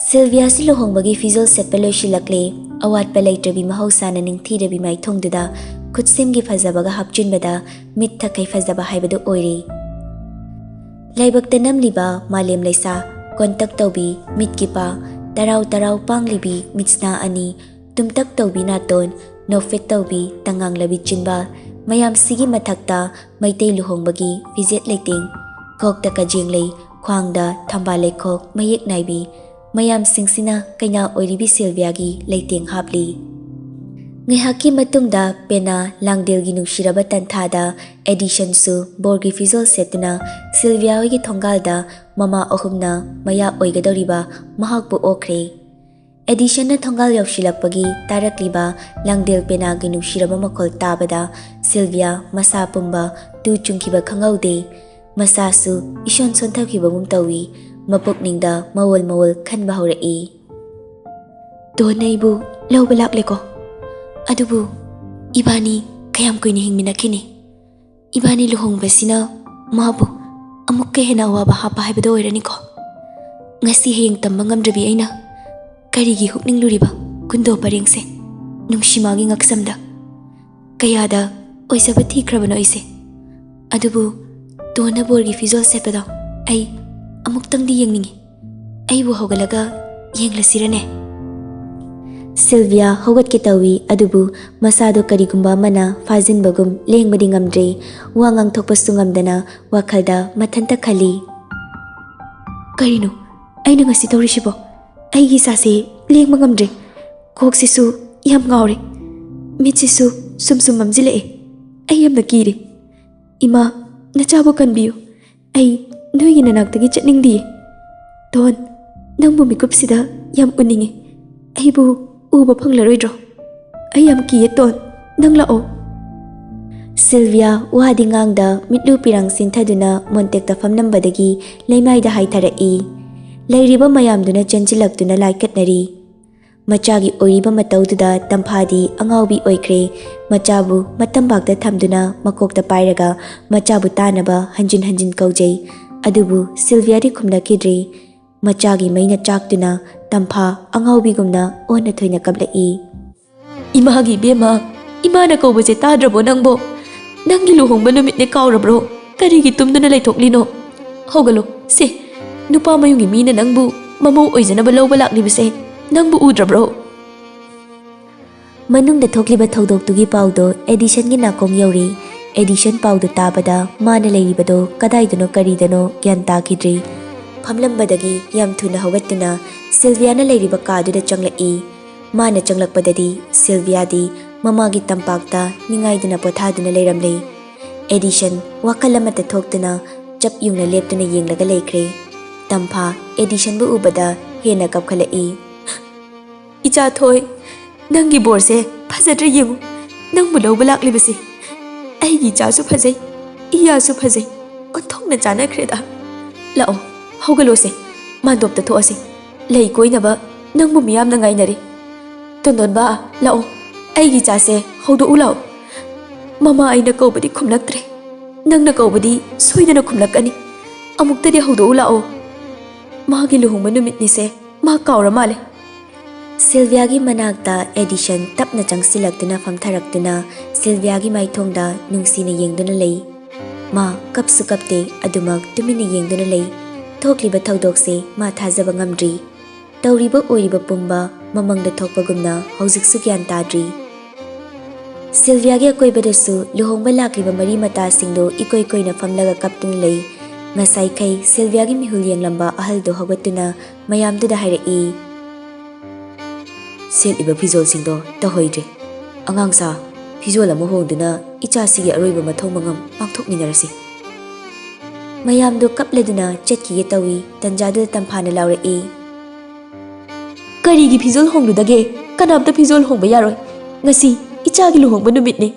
ꯁꯤꯜꯚꯤꯌꯥꯁꯨ ꯂꯨꯍꯣꯡꯕꯒꯤ ꯐꯤꯖꯣꯜ ꯁꯦꯠꯄ ꯂꯣꯏꯁꯤꯜꯂꯛꯂꯦ꯫ ꯑꯋꯥꯠꯄ ꯂꯩꯇ꯭ꯔꯕꯤ ꯃꯍꯧꯁꯥꯅ ꯅꯤꯡꯊꯤꯔꯕꯤ ꯃꯥꯏꯊꯣꯡꯗꯨꯗ ꯈꯨꯠꯁꯦꯝꯒꯤ ꯐꯖꯕꯒ ꯍꯥꯞꯆꯤꯟꯕꯗ ꯃꯤꯠ ꯊꯛꯈꯩ ꯐꯖꯕ ꯍꯥꯏꯕꯗꯨ ꯑꯣꯏꯔꯦ꯫ ꯂꯥꯏꯕꯛꯇ ꯅꯝꯂꯤꯕ ꯃꯥꯂꯦꯝ ꯂꯩꯁꯥ, ꯀꯣꯟꯇꯛ ꯇꯧꯕꯤ ꯃꯤꯠꯀꯤ ꯄꯥ, ꯇꯔꯥꯎ ꯇꯔꯥꯎ ꯄꯥꯡꯂꯤꯕꯤ ꯃꯤꯠꯁꯅꯥ ꯑꯅꯤ, ꯇꯨꯝꯇꯛ ꯇꯧꯕꯤ ꯅꯥꯇꯣꯟ, ꯅꯣꯛꯐꯦꯠ ꯇꯧꯕꯤ ꯇꯉꯥꯡꯂꯕꯤ ꯆꯤꯟꯕꯥꯜ, ꯃꯌꯥꯝꯁꯤꯒꯤ ꯃꯊꯛꯇ ꯃꯩꯇꯩ ꯂꯨꯍꯣꯡꯕꯒꯤ ꯐꯤꯖꯦꯠ ꯂꯩꯇꯦꯡ, ꯀꯣꯛꯇ ꯀꯖꯦꯡꯂꯩ, ꯈ꯭ꯋꯥꯡꯗ ꯊꯝꯕꯥꯜ ꯂꯩꯈꯣꯛ ꯃꯌꯦꯛ ꯅꯥꯏꯕꯤ, ꯃꯌꯥꯝꯁꯤꯡꯁꯤꯅ ꯀꯩꯅꯥ ꯑꯣꯏꯔꯤꯕꯤ ꯁꯤꯜꯚꯤꯌꯥꯒꯤ ꯂꯩꯇꯦꯡ ꯍꯥꯞꯂꯤ꯫ ꯉꯥꯏꯍꯥꯛꯀꯤ ꯃꯇꯨꯡꯗ ꯄꯦꯅꯥ ꯂꯥꯡꯗꯦꯜꯒꯤ ꯅꯨꯡꯁꯤꯔꯕ ꯇꯟꯊꯥꯗ ꯑꯦꯗꯤꯁꯟꯁꯨ ꯕꯣꯔꯒꯤ ꯐꯤꯖꯣꯜ ꯁꯦꯠꯇꯨꯅ ꯁꯤꯜꯚꯤꯌꯥ ꯍꯣꯏꯒꯤ ꯊꯣꯡꯒꯥꯜꯗ ꯃꯃꯥ ꯑꯍꯨꯝꯅ ꯃꯌꯥ ꯑꯣꯏꯒꯗꯧꯔꯤꯕ ꯃꯍꯥꯛꯄꯨ ꯑꯣꯛꯈ꯭ꯔꯦ꯫ ꯑꯦꯗꯤꯁꯟꯅ ꯊꯣꯡꯒꯥꯜ ꯌꯧꯁꯤꯜꯂꯛꯄꯒꯤ ꯇꯥꯔꯛꯂꯤꯕ ꯂꯥꯡꯗꯦꯜ ꯄꯦꯅꯥꯒꯤ ꯅꯨꯡꯁꯤꯔꯕ ꯃꯈꯣꯜ ꯇꯥꯕꯗ ꯁꯤꯜꯚꯤꯌꯥ ꯃꯁꯥ ꯄꯨꯝꯕ ꯇꯨ ꯆꯨꯡꯈꯤꯕ ꯈꯪꯍꯧꯗꯦ꯫ ꯃꯁꯥꯁꯨ ꯏꯁꯣꯟ ꯁꯣꯟꯊꯈꯤꯕꯒꯨꯝ ꯇꯧꯏ꯫ ꯃꯄꯨꯛꯅꯤꯡꯗ ꯃꯋꯣꯜ ꯃꯋꯣꯜ ꯈꯟꯕ ꯍꯧꯔꯛꯏ꯫ "ꯇꯣꯟ ꯑꯩꯕꯨ ꯂꯧꯕ ꯂꯥꯛꯂꯦꯀꯣ꯫ ꯑꯗꯨꯕꯨ ꯏꯕꯥꯅꯤ ꯀꯌꯥꯝ ꯀꯨꯏꯅ ꯍꯤꯡꯃꯤꯟꯅꯈꯤꯅꯤ? ꯏꯕꯥꯅꯤ ꯂꯨꯍꯣꯡꯕꯁꯤꯅ ꯃꯥꯕꯨ ꯑꯃꯨꯛꯀ ꯍꯦꯟꯅ ꯑꯋꯥꯕ ꯍꯥꯞꯄ ꯍꯥꯏꯕꯗꯣ ꯑꯣꯏꯔꯅꯤꯀꯣ꯫ ꯉꯁꯤ ꯍꯌꯦꯡ ꯇꯝꯕ ꯉꯝꯗ꯭ꯔꯕꯤ ꯑꯩꯅ ꯀꯔꯤꯒꯤ ꯍꯨꯛꯅꯤꯡꯂꯨꯔꯤꯕ ꯀꯨꯟꯗꯣ ꯄꯔꯦꯡꯁꯦ ꯅꯨꯡꯁꯤꯃꯥꯒꯤ ꯉꯛꯁꯝꯗ? ꯀꯌꯥꯗ ꯑꯣꯏꯖꯕ ꯊꯤꯈ꯭ꯔꯕꯅꯣ ꯑꯩꯁꯦ꯫ ꯑꯗꯨꯕꯨ ꯇꯣꯟꯅ ꯕꯣꯔꯒꯤ ꯐꯤꯖꯣꯜ ꯁꯦꯠꯄꯗꯣ ꯑꯩ ꯑꯃꯨꯛꯇꯪꯗꯤ ꯌꯦꯡꯅꯤꯡꯉꯤ꯫ ꯑꯩꯕꯨ ꯍꯧꯒꯠꯂꯒ ꯌꯦꯡꯂꯁꯤꯔꯅꯦ? ꯁꯤꯜꯚꯤꯌꯥ ꯍꯧꯒꯠꯀꯦ ꯇꯧꯏ, ꯑꯗꯨꯕꯨ ꯃꯁꯥꯗꯣ ꯀꯔꯤꯒꯨꯝꯕ ꯑꯃꯅ ꯐꯥꯖꯤꯟꯕꯒꯨꯝ ꯂꯦꯡꯕꯗꯤ ꯉꯝꯗ꯭ꯔꯦ꯫ ꯋꯥ ꯉꯥꯡꯊꯣꯛꯄꯁꯨ ꯉꯝꯗꯅ ꯋꯥꯈꯜꯗ ꯃꯊꯟꯇ ꯈꯜꯂꯤ꯫ ꯀꯔꯤꯅꯣ ꯑꯩꯅ ꯉꯁꯤ ꯇꯧꯔꯤꯁꯤꯕꯣ? ꯑꯩꯒꯤ ꯏꯁꯥꯁꯦ ꯂꯦꯡꯕ ꯉꯝꯗ꯭ꯔꯦ꯫ ꯀꯣꯛꯁꯤꯁꯨ ꯌꯥꯝ ꯉꯥꯎꯔꯦ꯫ ꯃꯤꯠꯁꯤꯁꯨ ꯁꯨꯝ ꯁꯨꯝ ꯃꯝꯁꯤꯜꯂꯛꯑꯦ꯫ ꯑꯩ ꯌꯥꯝꯅ ꯀꯤꯔꯦ꯫ ꯏꯃꯥ, ꯅꯆꯥꯕꯨ ꯀꯟꯕꯤꯌꯨ꯫ ꯑꯩ ꯅꯣꯏꯒꯤ ꯅꯅꯥꯛꯇꯒꯤ ꯆꯠꯅꯤꯡꯗꯤꯌꯦ꯫ ꯇꯣꯟ, ꯅꯪꯕꯨ ꯃꯤꯀꯨꯞꯁꯤꯗ ꯌꯥꯝ ꯎꯅꯤꯡꯉꯤ꯫ ꯑꯩꯕꯨ ꯎꯕ ꯐꯪꯂꯔꯣꯏꯗ꯭ꯔꯣ? ꯑꯩ ꯌꯥꯝ ꯀꯤꯌꯦ ꯇꯣꯟ, ꯅꯪ ꯂꯥꯛꯑꯣ꯫ ꯁꯤꯜꯚꯤꯌꯥ ꯋꯥꯗꯤ ꯉꯥꯡꯗ ꯃꯤꯠꯂꯨ ꯄꯤꯔꯥꯡ ꯆꯤꯟꯊꯗꯨꯅ ꯃꯣꯟꯇꯦꯛꯇ ꯐꯝꯂꯝꯕꯗꯒꯤ ꯂꯩꯃꯥꯏꯗ ꯍꯥꯏꯊꯔꯛꯏ꯫ ꯂꯩꯔꯤꯕ ꯃꯌꯥꯝꯗꯨꯅ ꯆꯦꯟꯁꯤꯜꯂꯛꯇꯨꯅ ꯂꯥꯏꯀꯠꯅꯔꯤ꯫ ꯃꯆꯥꯒꯤ ꯑꯣꯏꯔꯤꯕ ꯃꯇꯧꯗꯨꯗ ꯇꯝꯐꯥꯗꯤ ꯑꯉꯥꯎꯕꯤ ꯑꯣꯏꯈ꯭ꯔꯦ꯫ ꯃꯆꯥꯕꯨ ꯃꯇꯝꯕꯥꯛꯇ ꯊꯝꯗꯨꯅ ꯃꯀꯣꯛꯇ ꯄꯥꯏꯔꯒ ꯃꯆꯥꯕꯨ ꯇꯥꯅꯕ ꯍꯟꯖꯤꯟ ꯍꯟꯖꯤꯟ ꯀꯧꯖꯩ꯫ ꯑꯗꯨꯕꯨ ꯁꯤꯜꯚꯤꯌꯥꯗꯤ ꯈꯨꯝꯂꯛꯈꯤꯗ꯭ꯔꯦ꯫ ꯃꯆꯥꯒꯤ ꯃꯩꯅ ꯆꯥꯛꯇꯨꯅ ꯇꯝꯐꯥ ꯑꯉꯥꯎꯕꯤꯒꯨꯝꯅ ꯑꯣꯟꯅ ꯊꯣꯏꯅ ꯀꯞꯂꯛꯏ꯫ ꯏꯃꯥꯒꯤ ꯏꯕꯦꯝꯃ, ꯏꯃꯥꯅ ꯀꯧꯕꯁꯦ ꯇꯥꯗ꯭ꯔꯕꯣ ꯅꯪꯕꯣ? ꯅꯪꯒꯤ ꯂꯨꯍꯣꯡꯕ ꯅꯨꯃꯤꯠꯅꯦ ꯀꯥꯎꯔꯕ꯭ꯔꯣ? ꯀꯔꯤꯒꯤ ꯇꯨꯝꯗꯨꯅ ꯂꯩꯊꯣꯛꯂꯤꯅꯣ? ꯍꯧꯒꯠꯂꯣ, ꯁꯦ, ꯅꯨꯄꯥ ꯃꯌꯨꯝꯒꯤ ꯃꯤꯅ ꯅꯪꯕꯨ ꯃꯃꯧ ꯑꯣꯏꯖꯅꯕ ꯂꯧꯕ ꯂꯥꯛꯂꯤꯕꯁꯦ ꯅꯪꯕꯨ ꯎꯗ꯭ꯔꯕ꯭ꯔꯣ? ꯃꯅꯨꯡꯗ ꯊꯣꯛꯂꯤꯕ ꯊꯧꯗꯣꯛꯇꯨꯒꯤ ꯄꯥꯎꯗꯣ ꯑꯦꯗꯤꯁꯟꯒꯤ ꯅꯥꯀꯣꯡ ꯌꯧꯔꯤ꯫ ꯑꯦꯗꯤꯁꯟ ꯄꯥꯎꯗꯨ ꯇꯥꯕꯗ ꯃꯥꯅ ꯂꯩꯔꯤꯕꯗꯣ ꯀꯗꯥꯏꯗꯅꯣ ꯀꯔꯤꯗꯅꯣ ꯒ꯭ꯌꯥꯟ ꯇꯥꯈꯤꯗ꯭ꯔꯤ꯫ ꯐꯝꯂꯝꯕꯗꯒꯤ ꯌꯥꯝ ꯊꯨꯅ ꯍꯧꯒꯠꯇꯨꯅ ꯁꯤꯜꯚꯤꯌꯥꯅ ꯂꯩꯔꯤꯕ ꯀꯥꯗꯨꯗ ꯆꯪꯂꯛꯏ꯫ ꯃꯥꯅ ꯆꯪꯂꯛꯄꯗꯗꯤ ꯁꯤꯜꯚꯤꯌꯥꯗꯤ ꯃꯃꯥꯒꯤ ꯇꯝꯄꯥꯛꯇ ꯅꯤꯡꯉꯥꯏꯗꯨꯅ ꯄꯣꯊꯥꯗꯨꯅ ꯂꯩꯔꯝꯂꯦ꯫ ꯑꯦꯗꯤꯁꯟ ꯋꯥꯈꯜ ꯑꯃꯠꯇ ꯊꯣꯛꯇꯅ ꯆꯞ ꯌꯨꯡꯅ ꯂꯦꯞꯇꯨꯅ ꯌꯦꯡꯂꯒ ꯂꯩꯈ꯭ꯔꯦ꯫ ꯇꯝꯐꯥ ꯑꯦꯗꯤꯁꯟꯕꯨ ꯎꯕꯗ ꯍꯦꯟꯅ ꯀꯞꯈꯠꯂꯛꯏ꯫ "ꯏꯆꯥ ꯊꯣꯏ, ꯅꯪꯒꯤ ꯕꯣꯔꯁꯦ ꯐꯖꯗ꯭ꯔꯦ ꯌꯦꯡꯉꯨ꯫ ꯅꯪꯕꯨ ꯂꯧꯕ ꯂꯥꯛꯂꯤꯕꯁꯦ꯫ ꯑꯩꯒꯤ ꯏꯆꯥꯁꯨ ꯐꯖꯩ, ꯏꯌꯥꯁꯨ ꯐꯖꯩ꯫ ꯑꯣꯟꯊꯣꯛꯅ ꯆꯥꯟꯅꯈ꯭ꯔꯦꯗ꯫ ꯂꯥꯛꯑꯣ, ꯍꯧꯒꯠꯂꯣꯁꯦ, ꯃꯥꯟꯗꯣꯞꯇ ꯊꯣꯛꯑꯁꯦ꯫ ꯂꯩ ꯀꯣꯏꯅꯕ ꯅꯪꯕꯨ ꯃꯤꯌꯥꯝꯅ ꯉꯥꯏꯅꯔꯦ꯫ ꯇꯣꯟꯗꯣꯟꯕ, ꯂꯥꯛꯑꯣ, ꯑꯩꯒꯤ ꯏꯆꯥꯁꯦ ꯍꯧꯗꯣꯛꯎ ꯂꯥꯛꯑꯣ꯫ ꯃꯃꯥ ꯑꯩꯅ ꯀꯧꯕꯗꯤ ꯈꯨꯝꯂꯛꯇ꯭ꯔꯦ꯫ ꯅꯪꯅ ꯀꯧꯕꯗꯤ ꯁꯣꯏꯗꯅ ꯈꯨꯝꯂꯛꯀꯅꯤ꯫ ꯑꯃꯨꯛꯇꯗꯤ ꯍꯧꯗꯣꯛꯎ ꯂꯥꯛꯑꯣ꯫ ꯃꯥꯒꯤ ꯂꯨꯍꯣꯡꯕ ꯅꯨꯃꯤꯠꯅꯤꯁꯦ꯫ ꯃꯥ ꯀꯥꯎꯔ ꯃꯥꯜꯂꯦ꯫ ꯁꯤꯜꯚꯤꯌꯥꯒꯤ ꯃꯅꯥꯛꯇ ꯑꯦꯗꯤꯁꯟ ꯇꯞꯅ ꯆꯪꯁꯤꯜꯂꯛꯇꯨꯅ ꯐꯝꯊꯔꯛꯇꯨꯅ ꯁꯤꯜꯚꯤꯌꯥꯒꯤ ꯃꯥꯏꯊꯣꯡꯗ ꯅꯨꯡꯁꯤꯅ ꯌꯦꯡꯗꯨꯅ ꯂꯩ꯫ ꯃꯥ ꯀꯞꯁꯨ ꯀꯞꯇꯦ, ꯑꯗꯨꯃꯛ ꯇꯨꯃꯤꯟꯅ ꯌꯦꯡꯗꯨꯅ ꯂꯩ꯫ ꯊꯣꯛꯂꯤꯕ ꯊꯧꯗꯣꯛꯁꯦ ꯃꯥ ꯊꯥꯖꯕ ꯉꯝꯗ꯭ꯔꯤ꯫ ꯇꯧꯔꯤꯕ ꯑꯣꯏꯔꯤꯕ ꯄꯨꯝꯕ ꯃꯃꯪꯗ ꯊꯣꯛꯄꯒꯨꯝꯅ ꯍꯧꯖꯤꯛꯁꯨ ꯒ꯭ꯌꯥꯟ ꯇꯥꯗ꯭ꯔꯤ꯫ ꯁꯤꯜꯚꯤꯌꯥꯒꯤ ꯑꯀꯣꯏꯕꯗꯁꯨ ꯂꯨꯍꯣꯡꯕ ꯂꯥꯛꯂꯤꯕ ꯃꯔꯤ ꯃꯇꯥꯁꯤꯡꯗꯨ ꯏꯀꯣꯏ ꯀꯣꯏꯅ ꯐꯝꯂꯒ ꯀꯞꯇꯨꯅ ꯂꯩ꯫ ꯉꯁꯥꯏꯈꯩ ꯁꯤꯜꯚꯤꯌꯥꯒꯤ ꯃꯤꯍꯨꯜ ꯌꯦꯡꯂꯝꯕ ꯑꯍꯜꯗꯨ ꯍꯧꯒꯠꯇꯨꯅ ꯃꯌꯥꯝꯗꯨꯗ ꯍꯥꯏꯔꯛꯏ, "ꯁꯦꯠꯂꯤꯕ ꯐꯤꯖꯣꯜꯁꯤꯡꯗꯣ ꯇꯧꯍꯩꯗ꯭ꯔꯦ꯫ ꯑꯉꯥꯡꯁꯥ, ꯐꯤꯖꯣꯜ ꯑꯃ ꯍꯣꯡꯗꯨꯅ ꯏꯆꯥꯁꯤꯒꯤ ꯑꯔꯣꯏꯕ ꯃꯊꯧ ꯃꯉꯝ ꯄꯥꯡꯊꯣꯛꯃꯤꯟꯅꯔꯁꯤ꯫" ꯃꯌꯥꯝꯗꯨ ꯀꯞꯂꯗꯨꯅ ꯆꯠꯈꯤꯒꯦ ꯇꯧꯏ꯫ ꯇꯟꯖꯥꯗꯨꯗ ꯇꯝꯐꯥꯅ ꯂꯥꯎꯔꯛꯏ, "ꯀꯔꯤꯒꯤ ꯐꯤꯖꯣꯜ ꯍꯣꯡꯂꯨꯗꯒꯦ? ꯀꯅꯥꯝꯇ ꯐꯤꯖꯣꯜ ꯍꯣꯡꯕ ꯌꯥꯔꯣꯏ꯫ ꯉꯁꯤ ꯏꯆꯥꯒꯤ ꯂꯨꯍꯣꯡꯕ ꯅꯨꯃꯤꯠꯅꯤ꯫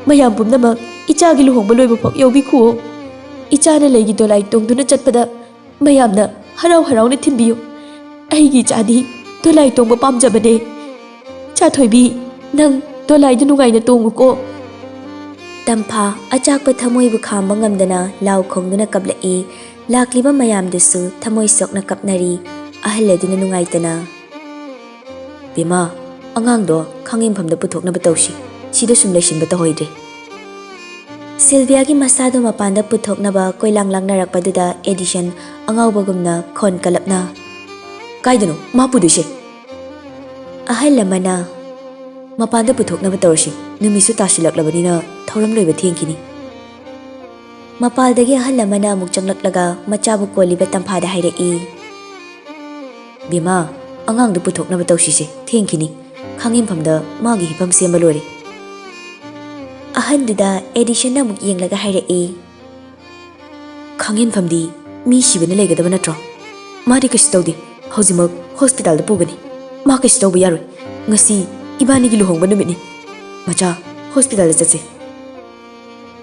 ꯃꯌꯥꯝ ꯄꯨꯝꯅꯃꯛ ꯏꯆꯥꯒꯤ ꯂꯨꯍꯣꯡꯕ ꯂꯣꯏꯕ ꯐꯥꯎ ꯌꯥꯎꯕꯤꯈꯨꯑꯣ꯫ ꯏꯆꯥꯅ ꯂꯩꯒꯤ ꯗꯣꯂꯥꯏ ꯇꯣꯡꯗꯨꯅ ꯆꯠꯄꯗ ꯃꯌꯥꯝꯅ ꯍꯔꯥꯎ ꯍꯔꯥꯎꯅ ꯊꯤꯟꯕꯤꯌꯨ꯫ ꯑꯩꯒꯤ ꯏꯆꯥꯗꯤ ꯗꯣꯂꯥꯏ ꯇꯣꯡꯕ ꯄꯥꯝꯖꯕꯅꯦ꯫ ꯏꯆꯥ ꯊꯣꯏꯕꯤ, ꯅꯪ ꯗꯣꯂꯥꯏꯗ ꯅꯨꯡꯉꯥꯏꯅ ꯇꯣꯡꯉꯨꯀꯣ꯫" ꯇꯝꯐꯥ ꯑꯆꯥꯛꯄ ꯊꯃꯣꯏꯕꯨ ꯈꯥꯝꯕ ꯉꯝꯗꯅ ꯂꯥꯎ ꯈꯣꯡꯗꯨꯅ ꯀꯞꯂꯛꯏ꯫ ꯂꯥꯛꯂꯤꯕ ꯃꯌꯥꯝꯗꯨꯁꯨ ꯊꯃꯣꯏ ꯁꯣꯛꯅ ꯀꯞꯅꯔꯤ꯫ ꯑꯍꯜ ꯑꯗꯨꯅ ꯅꯨꯡꯉꯥꯏꯇꯅ, "ꯕꯦꯝꯃ, ꯑꯉꯥꯡꯗꯣ ꯈꯥꯡꯉꯦꯟꯐꯝꯗ ꯄꯨꯊꯣꯛꯅꯕ ꯇꯧꯁꯤ꯫ ꯁꯤꯗ ꯁꯨꯝ ꯂꯩꯁꯤꯟꯕ ꯇꯧꯍꯩꯗ꯭ꯔꯦ꯫" ꯁꯤꯜꯚꯤꯌꯥꯒꯤ ꯃꯁꯥꯗꯣ ꯃꯄꯥꯟꯗ ꯄꯨꯊꯣꯛꯅꯕ ꯀꯣꯏꯂꯥꯡ ꯂꯥꯡꯅꯔꯛꯄꯗꯨꯗ ꯑꯦꯗꯤꯁꯟ ꯑꯉꯥꯎꯕꯒꯨꯝꯅ ꯈꯣꯟ ꯀꯜꯂꯞꯅ, "ꯀꯥꯏꯗꯅꯣ ꯃꯥ ꯄꯨꯗꯣꯏꯁꯦ?" ꯑꯍꯜ ꯑꯃꯅ, "ꯃꯄꯥꯟꯗ ꯄꯨꯊꯣꯛꯅꯕ ꯇꯧꯔꯁꯤ꯫ ꯅꯨꯃꯤꯠꯁꯨ ꯇꯥꯁꯤꯜꯂꯛꯂꯕꯅꯤꯅ ꯊꯧꯔꯝ ꯂꯣꯏꯕ ꯊꯦꯡꯈꯤꯅꯤ꯫" ꯃꯄꯥꯜꯗꯒꯤ ꯑꯍꯜ ꯑꯃꯅ ꯑꯃꯨꯛ ꯆꯪꯂꯛꯂꯒ ꯃꯆꯥꯕꯨ ꯀꯣꯜꯂꯤꯕ ꯇꯝꯐꯥꯗ ꯍꯥꯏꯔꯛꯏ, "ꯕꯦꯝꯃ, ꯑꯉꯥꯡꯗꯨ ꯄꯨꯊꯣꯛꯅꯕ ꯇꯧꯁꯤꯁꯦ, ꯊꯦꯡꯈꯤꯅꯤ꯫ ꯈꯥꯡꯉꯦꯟꯐꯝꯗ ꯃꯥꯒꯤ ꯍꯤꯐꯝ ꯁꯦꯝꯕ ꯂꯣꯏꯔꯦ꯫" ꯑꯍꯟꯗꯨꯗ ꯑꯦꯗꯤꯁꯟꯅ ꯑꯃꯨꯛ ꯌꯦꯡꯂꯒ ꯍꯥꯏꯔꯛꯏ, "ꯈꯥꯡꯉꯦꯟꯐꯝꯗꯤ ꯃꯤ ꯁꯤꯕꯅ ꯂꯩꯒꯗꯕ ꯅꯠꯇ꯭ꯔꯣ? ꯃꯥꯗꯤ ꯀꯩꯁꯨ ꯇꯧꯗꯦ꯫ ꯍꯧꯖꯤꯛꯃꯛ ꯍꯣꯁꯄꯤꯇꯥꯜꯗ ꯄꯨꯒꯅꯤ꯫ ꯃꯥ ꯀꯩꯁꯨ ꯇꯧꯕ ꯌꯥꯔꯣꯏ꯫ ꯉꯁꯤ ꯏꯕꯥꯅꯤꯒꯤ ꯂꯨꯍꯣꯡꯕ ꯅꯨꯃꯤꯠꯅꯤ꯫ ꯃꯆꯥ, ꯍꯣꯁꯄꯤꯇꯥꯜꯗ ꯆꯠꯁꯤ꯫"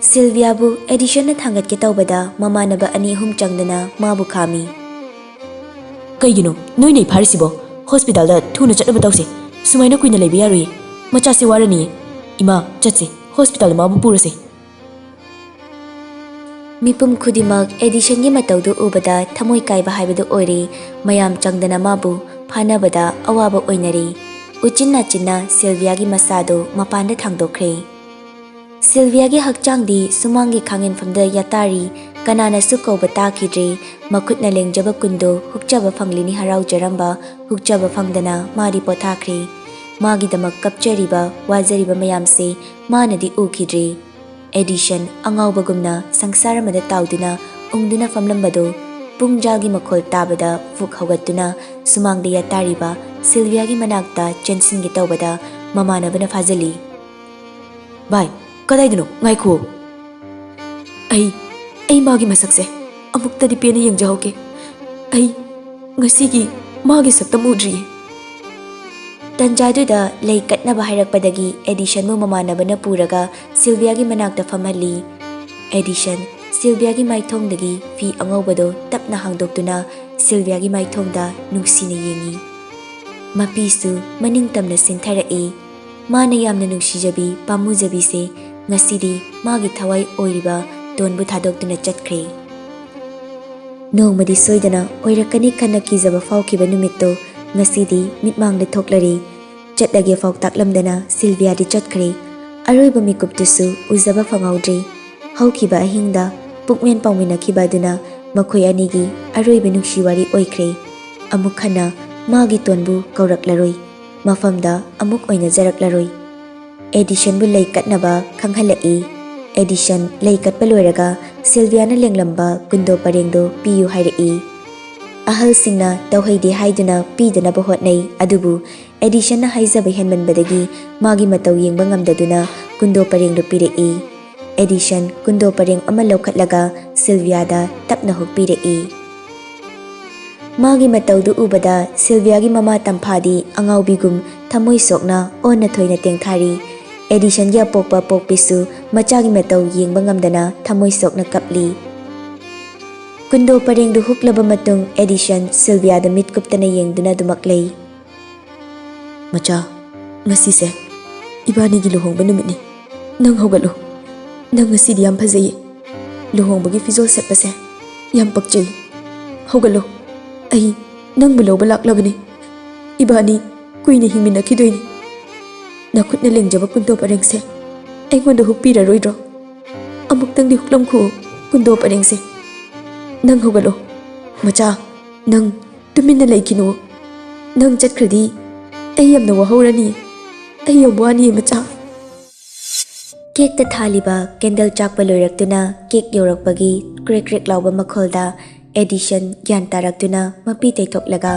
ꯁꯤꯜꯚꯤꯌꯥꯕꯨ ꯑꯦꯗꯤꯁꯟꯅ ꯊꯥꯡꯒꯠꯀꯦ ꯇꯧꯕꯗ ꯃꯃꯥꯟꯅꯕ ꯑꯅꯤ ꯑꯍꯨꯝ ꯆꯪꯗꯨꯅ ꯃꯥꯕꯨ ꯈꯥꯝꯃꯤ꯫ "ꯀꯩꯒꯤꯅꯣ ꯅꯣꯏ ꯅꯩ ꯐꯥꯔꯤꯁꯤꯕꯣ? ꯍꯣꯁꯄꯤꯇꯥꯜꯗ ꯊꯨꯅ ꯆꯠꯅꯕ ꯇꯧꯁꯦ꯫ ꯁꯨꯃꯥꯏꯅ ꯀꯨꯏꯅ ꯂꯩꯕ ꯌꯥꯔꯣꯏꯌꯦ꯫ ꯃꯆꯥꯁꯦ ꯋꯥꯔꯅꯤꯌꯦ꯫ ꯏꯃꯥ, ꯆꯠꯁꯦ꯫ ꯍꯣꯁꯄꯤꯇꯥꯜꯗ ꯃꯥꯕꯨ ꯄꯨꯔꯁꯦ꯫" ꯃꯤꯄꯨꯝ ꯈꯨꯗꯤꯡꯃꯛ ꯑꯦꯗꯤꯁꯟꯒꯤ ꯃꯇꯧꯗꯨ ꯎꯕꯗ ꯊꯃꯣꯏ ꯀꯥꯏꯕ ꯍꯥꯏꯕꯗꯨ ꯑꯣꯏꯔꯦ꯫ ꯃꯌꯥꯝ ꯆꯪꯗꯅ ꯃꯥꯕꯨ ꯐꯥꯅꯕꯗ ꯑꯋꯥꯕ ꯑꯣꯏꯅꯔꯦ꯫ ꯎꯆꯤꯟ ꯅꯥꯆꯤꯟꯅ ꯁꯤꯜꯚꯤꯌꯥꯒꯤ ꯃꯆꯥꯗꯨ ꯃꯄꯥꯟꯗ ꯊꯥꯡꯗꯣꯛꯈ꯭ꯔꯦ꯫ ꯁꯤꯜꯚꯤꯌꯥꯒꯤ ꯍꯛꯆꯥꯡꯗꯤ ꯁꯨꯃꯥꯡꯒꯤ ꯈꯥꯡꯉꯦꯟꯐꯝꯗ ꯌꯥꯇꯥꯔꯤ꯫ ꯀꯅꯥꯅꯁꯨ ꯀꯧꯕ ꯇꯥꯈꯤꯗ꯭ꯔꯦ꯫ ꯃꯈꯨꯠꯅ ꯂꯦꯡꯖꯕ ꯀꯨꯟꯗꯣ ꯍꯨꯛꯆꯕ ꯐꯪꯂꯤꯅꯤ ꯍꯔꯥꯎꯖꯔꯝꯕ ꯍꯨꯛꯆꯕ ꯐꯪꯗꯅ ꯃꯥꯗꯤ ꯄꯣꯊꯥꯈ꯭ꯔꯦ꯫ ꯃꯥꯒꯤꯗꯃꯛ ꯀꯞꯆꯔꯤꯕ, ꯋꯥꯖꯔꯤꯕ ꯃꯌꯥꯝꯁꯦ ꯃꯥꯅꯗꯤ ꯎꯈꯤꯗ꯭ꯔꯦ꯫ ꯑꯦꯗꯤꯁꯟ ꯑꯉꯥꯎꯕꯒꯨꯝꯅ ꯁꯪꯁꯥꯔ ꯑꯃꯗ ꯇꯥꯎꯗꯨꯅ ꯎꯪꯗꯨꯅ ꯐꯝꯂꯝꯕꯗꯨ ꯄꯨꯡꯖꯥꯜꯒꯤ ꯃꯈꯣꯜ ꯇꯥꯕꯗ ꯐꯨꯛ ꯍꯧꯒꯠꯇꯨꯅ ꯁꯨꯃꯥꯡꯗ ꯌꯥꯇꯥꯔꯤꯕ ꯁꯤꯜꯚꯤꯌꯥꯒꯤ ꯃꯅꯥꯛꯇ ꯆꯦꯟꯁꯤꯟꯒꯦ ꯇꯧꯕꯗ ꯃꯃꯥꯟꯅꯕꯅ ꯐꯥꯖꯤꯜꯂꯤ꯫ "ꯚꯥꯏ, ꯀꯗꯥꯏꯗꯅꯣ? ꯉꯥꯏꯈꯣ꯫ ꯑꯩ, ꯑꯩ ꯃꯥꯒꯤ ꯃꯁꯛꯁꯦ ꯑꯃꯨꯛꯇꯗꯤ ꯄꯦꯟꯅ ꯌꯦꯡꯖꯍꯧꯒꯦ꯫ ꯑꯩ ꯉꯁꯤꯒꯤ ꯃꯥꯒꯤ ꯁꯛꯇꯝ ꯎꯗ꯭ꯔꯤꯌꯦ꯫" ꯇꯟꯖꯥꯗꯨꯗ ꯂꯩ ꯀꯠꯅꯕ ꯍꯥꯏꯔꯛꯄꯗꯒꯤ ꯑꯦꯗꯤꯁꯟꯕꯨ ꯃꯃꯥꯟꯅꯕꯅ ꯄꯨꯔꯒ ꯁꯤꯜꯚꯤꯌꯥꯒꯤ ꯃꯅꯥꯛꯇ ꯐꯝꯍꯜꯂꯤ꯫ ꯑꯦꯗꯤꯁꯟ ꯁꯤꯜꯚꯤꯌꯥꯒꯤ ꯃꯥꯏꯊꯣꯡꯗꯒꯤ ꯐꯤ ꯑꯉꯧꯕꯗꯣ ꯇꯞꯅ ꯍꯥꯡꯗꯣꯛꯇꯨꯅ ꯁꯤꯜꯚꯤꯌꯥꯒꯤ ꯃꯥꯏꯊꯣꯡꯗ ꯅꯨꯡꯁꯤꯅ ꯌꯦꯡꯉꯤ꯫ ꯃꯄꯤꯁꯨ ꯃꯅꯤꯡ ꯇꯝꯅ ꯆꯤꯟꯊꯔꯛꯏ꯫ ꯃꯥꯅ ꯌꯥꯝꯅ ꯅꯨꯡꯁꯤꯖꯕꯤ ꯄꯥꯝꯃꯨꯖꯕꯤꯁꯦ ꯉꯁꯤꯗꯤ ꯃꯥꯒꯤ ꯊꯋꯥꯏ ꯑꯣꯏꯔꯤꯕ ꯇꯣꯟꯕꯨ ꯊꯥꯗꯣꯛꯇꯨꯅ ꯆꯠꯈ꯭ꯔꯦ꯫ ꯅꯣꯡꯃꯗꯤ ꯁꯣꯏꯗꯅ ꯑꯣꯏꯔꯛꯀꯅꯤ ꯈꯟꯅ ꯀꯤꯖꯕ ꯐꯥꯎꯈꯤꯕ ꯅꯨꯃꯤꯠꯇꯣ ꯉꯁꯤꯗꯤ ꯃꯤꯠꯃꯥꯡꯗ ꯊꯣꯛꯂꯔꯦ꯫ ꯆꯠꯂꯒꯦ ꯐꯥꯎ ꯇꯥꯛꯂꯝꯗꯅ ꯁꯤꯜꯚꯤꯌꯥꯗꯤ ꯆꯠꯈ꯭ꯔꯦ꯫ ꯑꯔꯣꯏꯕ ꯃꯤꯀꯨꯞꯇꯨꯁꯨ ꯎꯖꯕ ꯐꯪꯍꯧꯗ꯭ꯔꯦ꯫ ꯍꯧꯈꯤꯕ ꯑꯍꯤꯡꯗ ꯄꯨꯛꯃꯦꯟ ꯄꯥꯎꯃꯤꯟꯅꯈꯤꯕ ꯑꯗꯨꯅ ꯃꯈꯣꯏ ꯑꯅꯤꯒꯤ ꯑꯔꯣꯏꯕ ꯅꯨꯡꯁꯤ ꯋꯥꯔꯤ ꯑꯣꯏꯈ꯭ꯔꯦ꯫ ꯑꯃꯨꯛ ꯍꯟꯅ ꯃꯥꯒꯤ ꯇꯣꯟꯕꯨ ꯀꯧꯔꯛꯂꯔꯣꯏ꯫ ꯃꯐꯝꯗ ꯑꯃꯨꯛ ꯑꯣꯏꯅꯖꯔꯛꯂꯔꯣꯏ꯫ ꯑꯦꯗꯤꯁꯟꯕꯨ ꯂꯩ ꯀꯠꯅꯕ ꯈꯪꯍꯜꯂꯛꯏ꯫ ꯑꯦꯗꯤꯁꯟ ꯂꯩ ꯀꯠꯄ ꯂꯣꯏꯔꯒ ꯁꯤꯜꯚꯤꯌꯥꯅ ꯂꯦꯡꯂꯝꯕ ꯀꯨꯟꯗꯣ ꯄꯔꯦꯡꯗꯣ ꯄꯤꯌꯨ ꯍꯥꯏꯔꯛꯏ꯫ ꯑꯍꯜꯁꯤꯡꯅ ꯇꯧꯍꯩꯗꯦ ꯍꯥꯏꯗꯨꯅ ꯄꯤꯗꯅꯕ ꯍꯣꯠꯅꯩ, ꯑꯗꯨꯕꯨ ꯑꯦꯗꯤꯁꯟꯅ ꯍꯥꯏꯖꯕ ꯍꯦꯟꯃꯟꯕꯗꯒꯤ ꯃꯥꯒꯤ ꯃꯇꯧ ꯌꯦꯡꯕ ꯉꯝꯗꯗꯨꯅ ꯀꯨꯟꯗꯣ ꯄꯔꯦꯡꯗꯣ ꯄꯤꯔꯛꯏ꯫ ꯑꯦꯗꯤꯁꯟ ꯀꯨꯟꯗꯣ ꯄꯔꯦꯡ ꯑꯃ ꯂꯧꯈꯠꯂꯒ ꯁꯤꯜꯚꯤꯌꯥꯗ ꯇꯞꯅ ꯍꯨꯛꯄꯤꯔꯛꯏ꯫ ꯃꯥꯒꯤ ꯃꯇꯧꯗꯨ ꯎꯕꯗ ꯁꯤꯜꯚꯤꯌꯥꯒꯤ ꯃꯃꯥ ꯇꯝꯐꯥꯗꯤ ꯑꯉꯥꯎꯕꯤꯒꯨꯝ ꯊꯃꯣꯏ ꯁꯣꯛꯅ ꯑꯣꯟꯅ ꯊꯣꯏꯅ ꯇꯦꯡꯊꯥꯔꯤ꯫ ꯑꯦꯗꯤꯁꯟꯒꯤ ꯑꯄꯣꯛꯄ ꯑꯄꯣꯛꯄꯤꯁꯨ ꯃꯆꯥꯒꯤ ꯃꯇꯧ ꯌꯦꯡꯕ ꯉꯝꯗꯅ ꯊꯃꯣꯏ ꯁꯣꯛꯅ ꯀꯞꯂꯤ꯫ ꯀꯨꯟꯗꯣ ꯄꯔꯦꯡꯗꯨ ꯍꯨꯛꯂꯕ ꯃꯇꯨꯡ ꯑꯦꯗꯤꯁꯟ ꯁꯤꯜꯚꯤꯌꯥꯗ ꯃꯤꯠ ꯀꯨꯞꯇꯅ ꯌꯦꯡꯗꯨꯅ ꯑꯗꯨꯃꯛ ꯂꯩ꯫ "ꯃꯆꯥ, ꯉꯁꯤꯁꯦ ꯏꯕꯥꯅꯤꯒꯤ ꯂꯨꯍꯣꯡꯕ ꯅꯨꯃꯤꯠꯅꯤ꯫ ꯅꯪ ꯍꯧꯒꯠꯂꯨ꯫ ꯅꯪ ꯉꯁꯤꯗꯤ ꯌꯥꯝ ꯐꯖꯩꯌꯦ꯫" ꯂꯨꯍꯣꯡꯕꯒꯤ ꯐꯤꯖꯣꯜ ꯁꯦꯠꯄꯁꯦ ꯌꯥꯝ ꯄꯛꯆꯩ꯫ ꯍꯧꯒꯠꯂꯣ, ꯑꯩ ꯅꯪꯕꯨ ꯂꯧꯕ ꯂꯥꯛꯂꯕꯅꯤ꯫ ꯏꯕꯥꯅꯤ ꯀꯨꯏꯅ ꯍꯤꯡꯃꯤꯟꯅꯈꯤꯗꯣꯏꯅꯤ꯫ ꯅꯈꯨꯠꯅ ꯂꯦꯡꯖꯕ ꯀꯨꯟꯗꯣ ꯄꯔꯦꯡꯁꯦ ꯑꯩꯉꯣꯟꯗ ꯍꯨꯛꯄꯤꯔꯔꯣꯏꯗ꯭ꯔꯣ? ꯑꯃꯨꯛꯇꯪꯗꯤ ꯍꯨꯛꯂꯝꯈꯨ, ꯀꯨꯟꯗꯣ ꯄꯔꯦꯡꯁꯦ꯫ ꯅꯪ ꯍꯧꯒꯠꯂꯣ꯫ ꯃꯆꯥ, ꯅꯪ ꯇꯨꯃꯤꯟꯅ ꯂꯩꯈꯤꯅꯨ꯫ ꯅꯪ ꯆꯠꯈ꯭ꯔꯗꯤ ꯑꯩ ꯌꯥꯝꯅ ꯋꯥꯍꯧꯔꯅꯤ꯫ ꯑꯩ ꯌꯥꯝ ꯋꯥꯅꯤ, ꯃꯆꯥ꯫ ꯀꯦꯛꯇ ꯊꯥꯜꯂꯤꯕ ꯀꯦꯟꯗꯜ ꯆꯥꯛꯄ ꯂꯣꯏꯔꯛꯇꯨꯅ ꯀꯦꯛ ꯌꯧꯔꯛꯄꯒꯤ ꯀ꯭ꯔꯦꯛ ꯀ꯭ꯔꯦꯛ ꯂꯥꯎꯕ ꯃꯈꯣꯜꯗ ꯑꯦꯗꯤꯁꯟ ꯒ꯭ꯌꯥꯟ ꯇꯥꯔꯛꯇꯨꯅ ꯃꯄꯤ ꯇꯩꯊꯣꯛꯂꯒ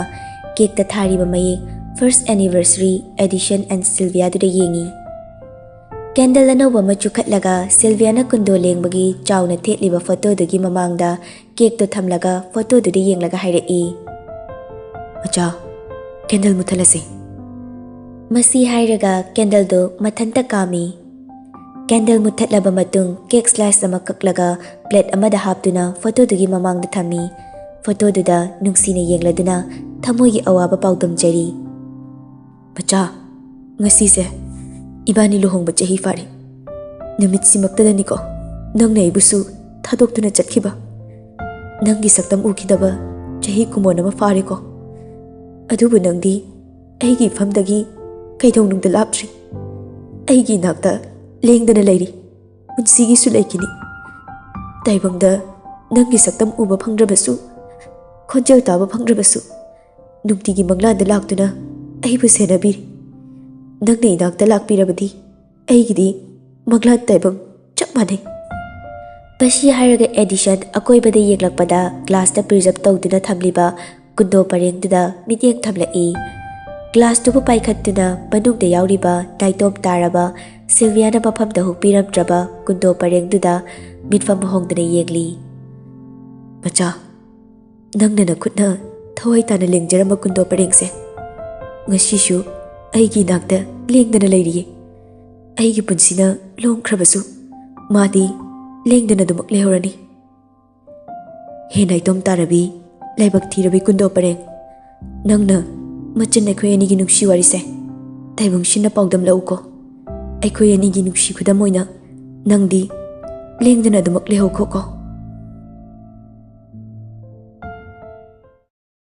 ꯀꯦꯛꯇ ꯊꯥꯔꯤꯕ ꯃꯌꯦꯛ "First Anniversary Edition and Sylvia"ꯗꯨꯗ ꯌꯦꯡꯉꯤ꯫ ꯀꯦꯟꯗꯜ ꯑꯅꯧꯕ ꯑꯃ ꯆꯨꯈꯠꯂꯒ ꯁꯤꯜꯚꯤꯌꯥꯅ ꯀꯨꯟꯗꯣ ꯂꯦꯡꯕꯒꯤ ꯆꯥꯎꯅ ꯊꯦꯠꯂꯤꯕ ꯐꯣꯇꯣꯗꯨꯒꯤ ꯃꯃꯥꯡꯗ ꯀꯦꯛꯇꯣ ꯊꯝꯂꯒ ꯐꯣꯇꯣꯗꯨꯗ ꯌꯦꯡꯂꯒ ꯍꯥꯏꯔꯛꯏ, "ꯃꯆꯥ, ꯀꯦꯟꯗꯜ ꯃꯨꯠꯊꯠꯂꯁꯤ꯫" ꯃꯁꯤ ꯍꯥꯏꯔꯒ ꯀꯦꯟꯗꯜꯗꯨ ꯃꯊꯟꯇ ꯀꯥꯝꯃꯤ꯫ ꯀꯦꯟꯗꯜ ꯃꯨꯠꯊꯠꯂꯕ ꯃꯇꯨꯡ ꯀꯦꯛ ꯁ꯭ꯂꯥꯏꯁ ꯑꯃ ꯀꯛꯂꯒ ꯄ꯭ꯂꯦꯠ ꯑꯃꯗ ꯍꯥꯞꯇꯨꯅ ꯐꯣꯇꯣꯗꯨꯒꯤ ꯃꯃꯥꯡꯗ ꯊꯝꯃꯤ꯫ ꯐꯣꯇꯣꯗꯨꯗ ꯅꯨꯡꯁꯤꯅ ꯌꯦꯡꯂꯗꯨꯅ ꯊꯃꯣꯏꯒꯤ ꯑꯋꯥꯕ ꯄꯥꯎꯗꯝꯖꯔꯤ꯫ "ꯃꯆꯥ, ꯉꯁꯤꯁꯦ ꯏꯕꯥꯅꯤ ꯂꯨꯍꯣꯡꯕ ꯆꯍꯤ ꯐꯥꯔꯦ꯫ ꯅꯨꯃꯤꯠꯁꯤꯃꯛꯇꯗꯅꯤꯀꯣ ꯅꯪꯅ ꯑꯩꯕꯨꯁꯨ ꯊꯥꯗꯣꯛꯇꯨꯅ ꯆꯠꯈꯤꯕ꯫ ꯅꯪꯒꯤ ꯁꯛꯇꯝ ꯎꯈꯤꯗꯕ ꯆꯍꯤ ꯀꯨꯃꯣꯟ ꯑꯃ ꯐꯥꯔꯦꯀꯣ꯫ ꯑꯗꯨꯕꯨ ꯅꯪꯗꯤ ꯑꯩꯒꯤ ꯏꯐꯝꯗꯒꯤ ꯀꯩꯗꯧꯅꯨꯡꯗ ꯂꯥꯞꯇ꯭ꯔꯤ꯫ ꯑꯩꯒꯤ ꯏꯅꯥꯛꯇ ꯂꯦꯡꯗꯅ ꯂꯩꯔꯤ꯫ ꯄꯨꯟꯁꯤꯒꯤꯁꯨ ꯂꯩꯈꯤꯅꯤ꯫ ꯇꯥꯏꯕꯪꯗ ꯅꯪꯒꯤ ꯁꯛꯇꯝ ꯎꯕ ꯐꯪꯗ꯭ꯔꯕꯁꯨ, ꯈꯣꯟꯖꯦꯜ ꯇꯥꯕ ꯐꯪꯗ꯭ꯔꯕꯁꯨ, ꯅꯨꯡꯇꯤꯒꯤ ꯃꯪꯂꯥꯟꯗ ꯂꯥꯛꯇꯨꯅ ꯑꯩꯕꯨ ꯁꯦꯟꯅꯕꯤꯔꯤ꯫ ꯅꯪꯅ ꯏꯅꯥꯛꯇ ꯂꯥꯛꯄꯤꯔꯕꯗꯤ ꯑꯩꯒꯤꯗꯤ ꯃꯪꯂꯥꯟ ꯇꯥꯏꯕꯪ ꯆꯞ ꯃꯥꯟꯅꯩ꯫" ꯃꯁꯤ ꯍꯥꯏꯔꯒ ꯑꯦꯗꯤꯁꯟ ꯑꯀꯣꯏꯕꯗ ꯌꯦꯡꯂꯛꯄꯗ ꯒ꯭ꯂꯥꯁꯇ ꯄ꯭ꯔꯤꯖꯔꯞ ꯇꯧꯗꯨꯅ ꯊꯝꯂꯤꯕ ꯀꯨꯟꯗꯣ ꯄꯔꯦꯡꯗꯨꯗ ꯃꯤꯠꯌꯦꯡ ꯊꯝꯂꯛꯏ꯫ ꯒ꯭ꯂꯥꯁꯇꯨꯕꯨ ꯄꯥꯏꯈꯠꯇꯨꯅ ꯃꯅꯨꯡꯗ ꯌꯥꯎꯔꯤꯕ ꯅꯥꯏꯇꯣꯝ ꯇꯥꯔꯕ ꯁꯤꯜꯚꯤꯌꯥꯅ ꯃꯐꯝꯗ ꯍꯨꯛꯄꯤꯔꯝꯗ꯭ꯔꯕ ꯀꯨꯟꯗꯣ ꯄꯔꯦꯡꯗꯨꯗ ꯃꯤꯠꯐꯝ ꯍꯣꯡꯗꯅ ꯌꯦꯡꯂꯤ꯫ "ꯃꯆꯥ, ꯅꯪꯅ ꯅꯈꯨꯠꯅ ꯊꯋꯥꯏ ꯇꯥꯅ ꯂꯦꯡꯖꯔꯝꯕ ꯀꯨꯟꯗꯣ ꯄꯔꯦꯡꯁꯦ ꯉꯁꯤꯁꯨ ꯑꯩꯒꯤ ꯏꯅꯥꯛꯇ ꯂꯦꯡꯗꯅ ꯂꯩꯔꯤꯌꯦ꯫ ꯑꯩꯒꯤ ꯄꯨꯟꯁꯤꯅ ꯂꯣꯡꯈ꯭ꯔꯕꯁꯨ ꯃꯥꯗꯤ ꯂꯦꯡꯗꯅ ꯑꯗꯨꯃꯛ ꯂꯩꯍꯧꯔꯅꯤ꯫ ꯍꯦ ꯅꯥꯏꯇꯣꯝ ꯇꯥꯔꯕꯤ, ꯂꯥꯏꯕꯛ ꯊꯤꯔꯕꯤ ꯀꯨꯟꯗꯣ ꯄꯔꯦꯡ, ꯅꯪꯅ ꯃꯆꯟ ꯑꯩꯈꯣꯏ ꯑꯅꯤꯒꯤ ꯅꯨꯡꯁꯤ ꯋꯥꯔꯤꯁꯦ ꯇꯥꯏꯕꯪ ꯁꯤꯟꯅ ꯄꯥꯎꯗꯝꯂꯛꯎꯀꯣ꯫ ꯑꯩꯈꯣꯏ ꯑꯅꯤꯒꯤ ꯅꯨꯡꯁꯤ ꯈꯨꯗꯝ ꯑꯣꯏꯅ ꯅꯪꯗꯤ ꯂꯦꯡꯗꯅ ꯑꯗꯨꯃꯛ ꯂꯩꯍꯧꯈꯣꯀꯣ꯫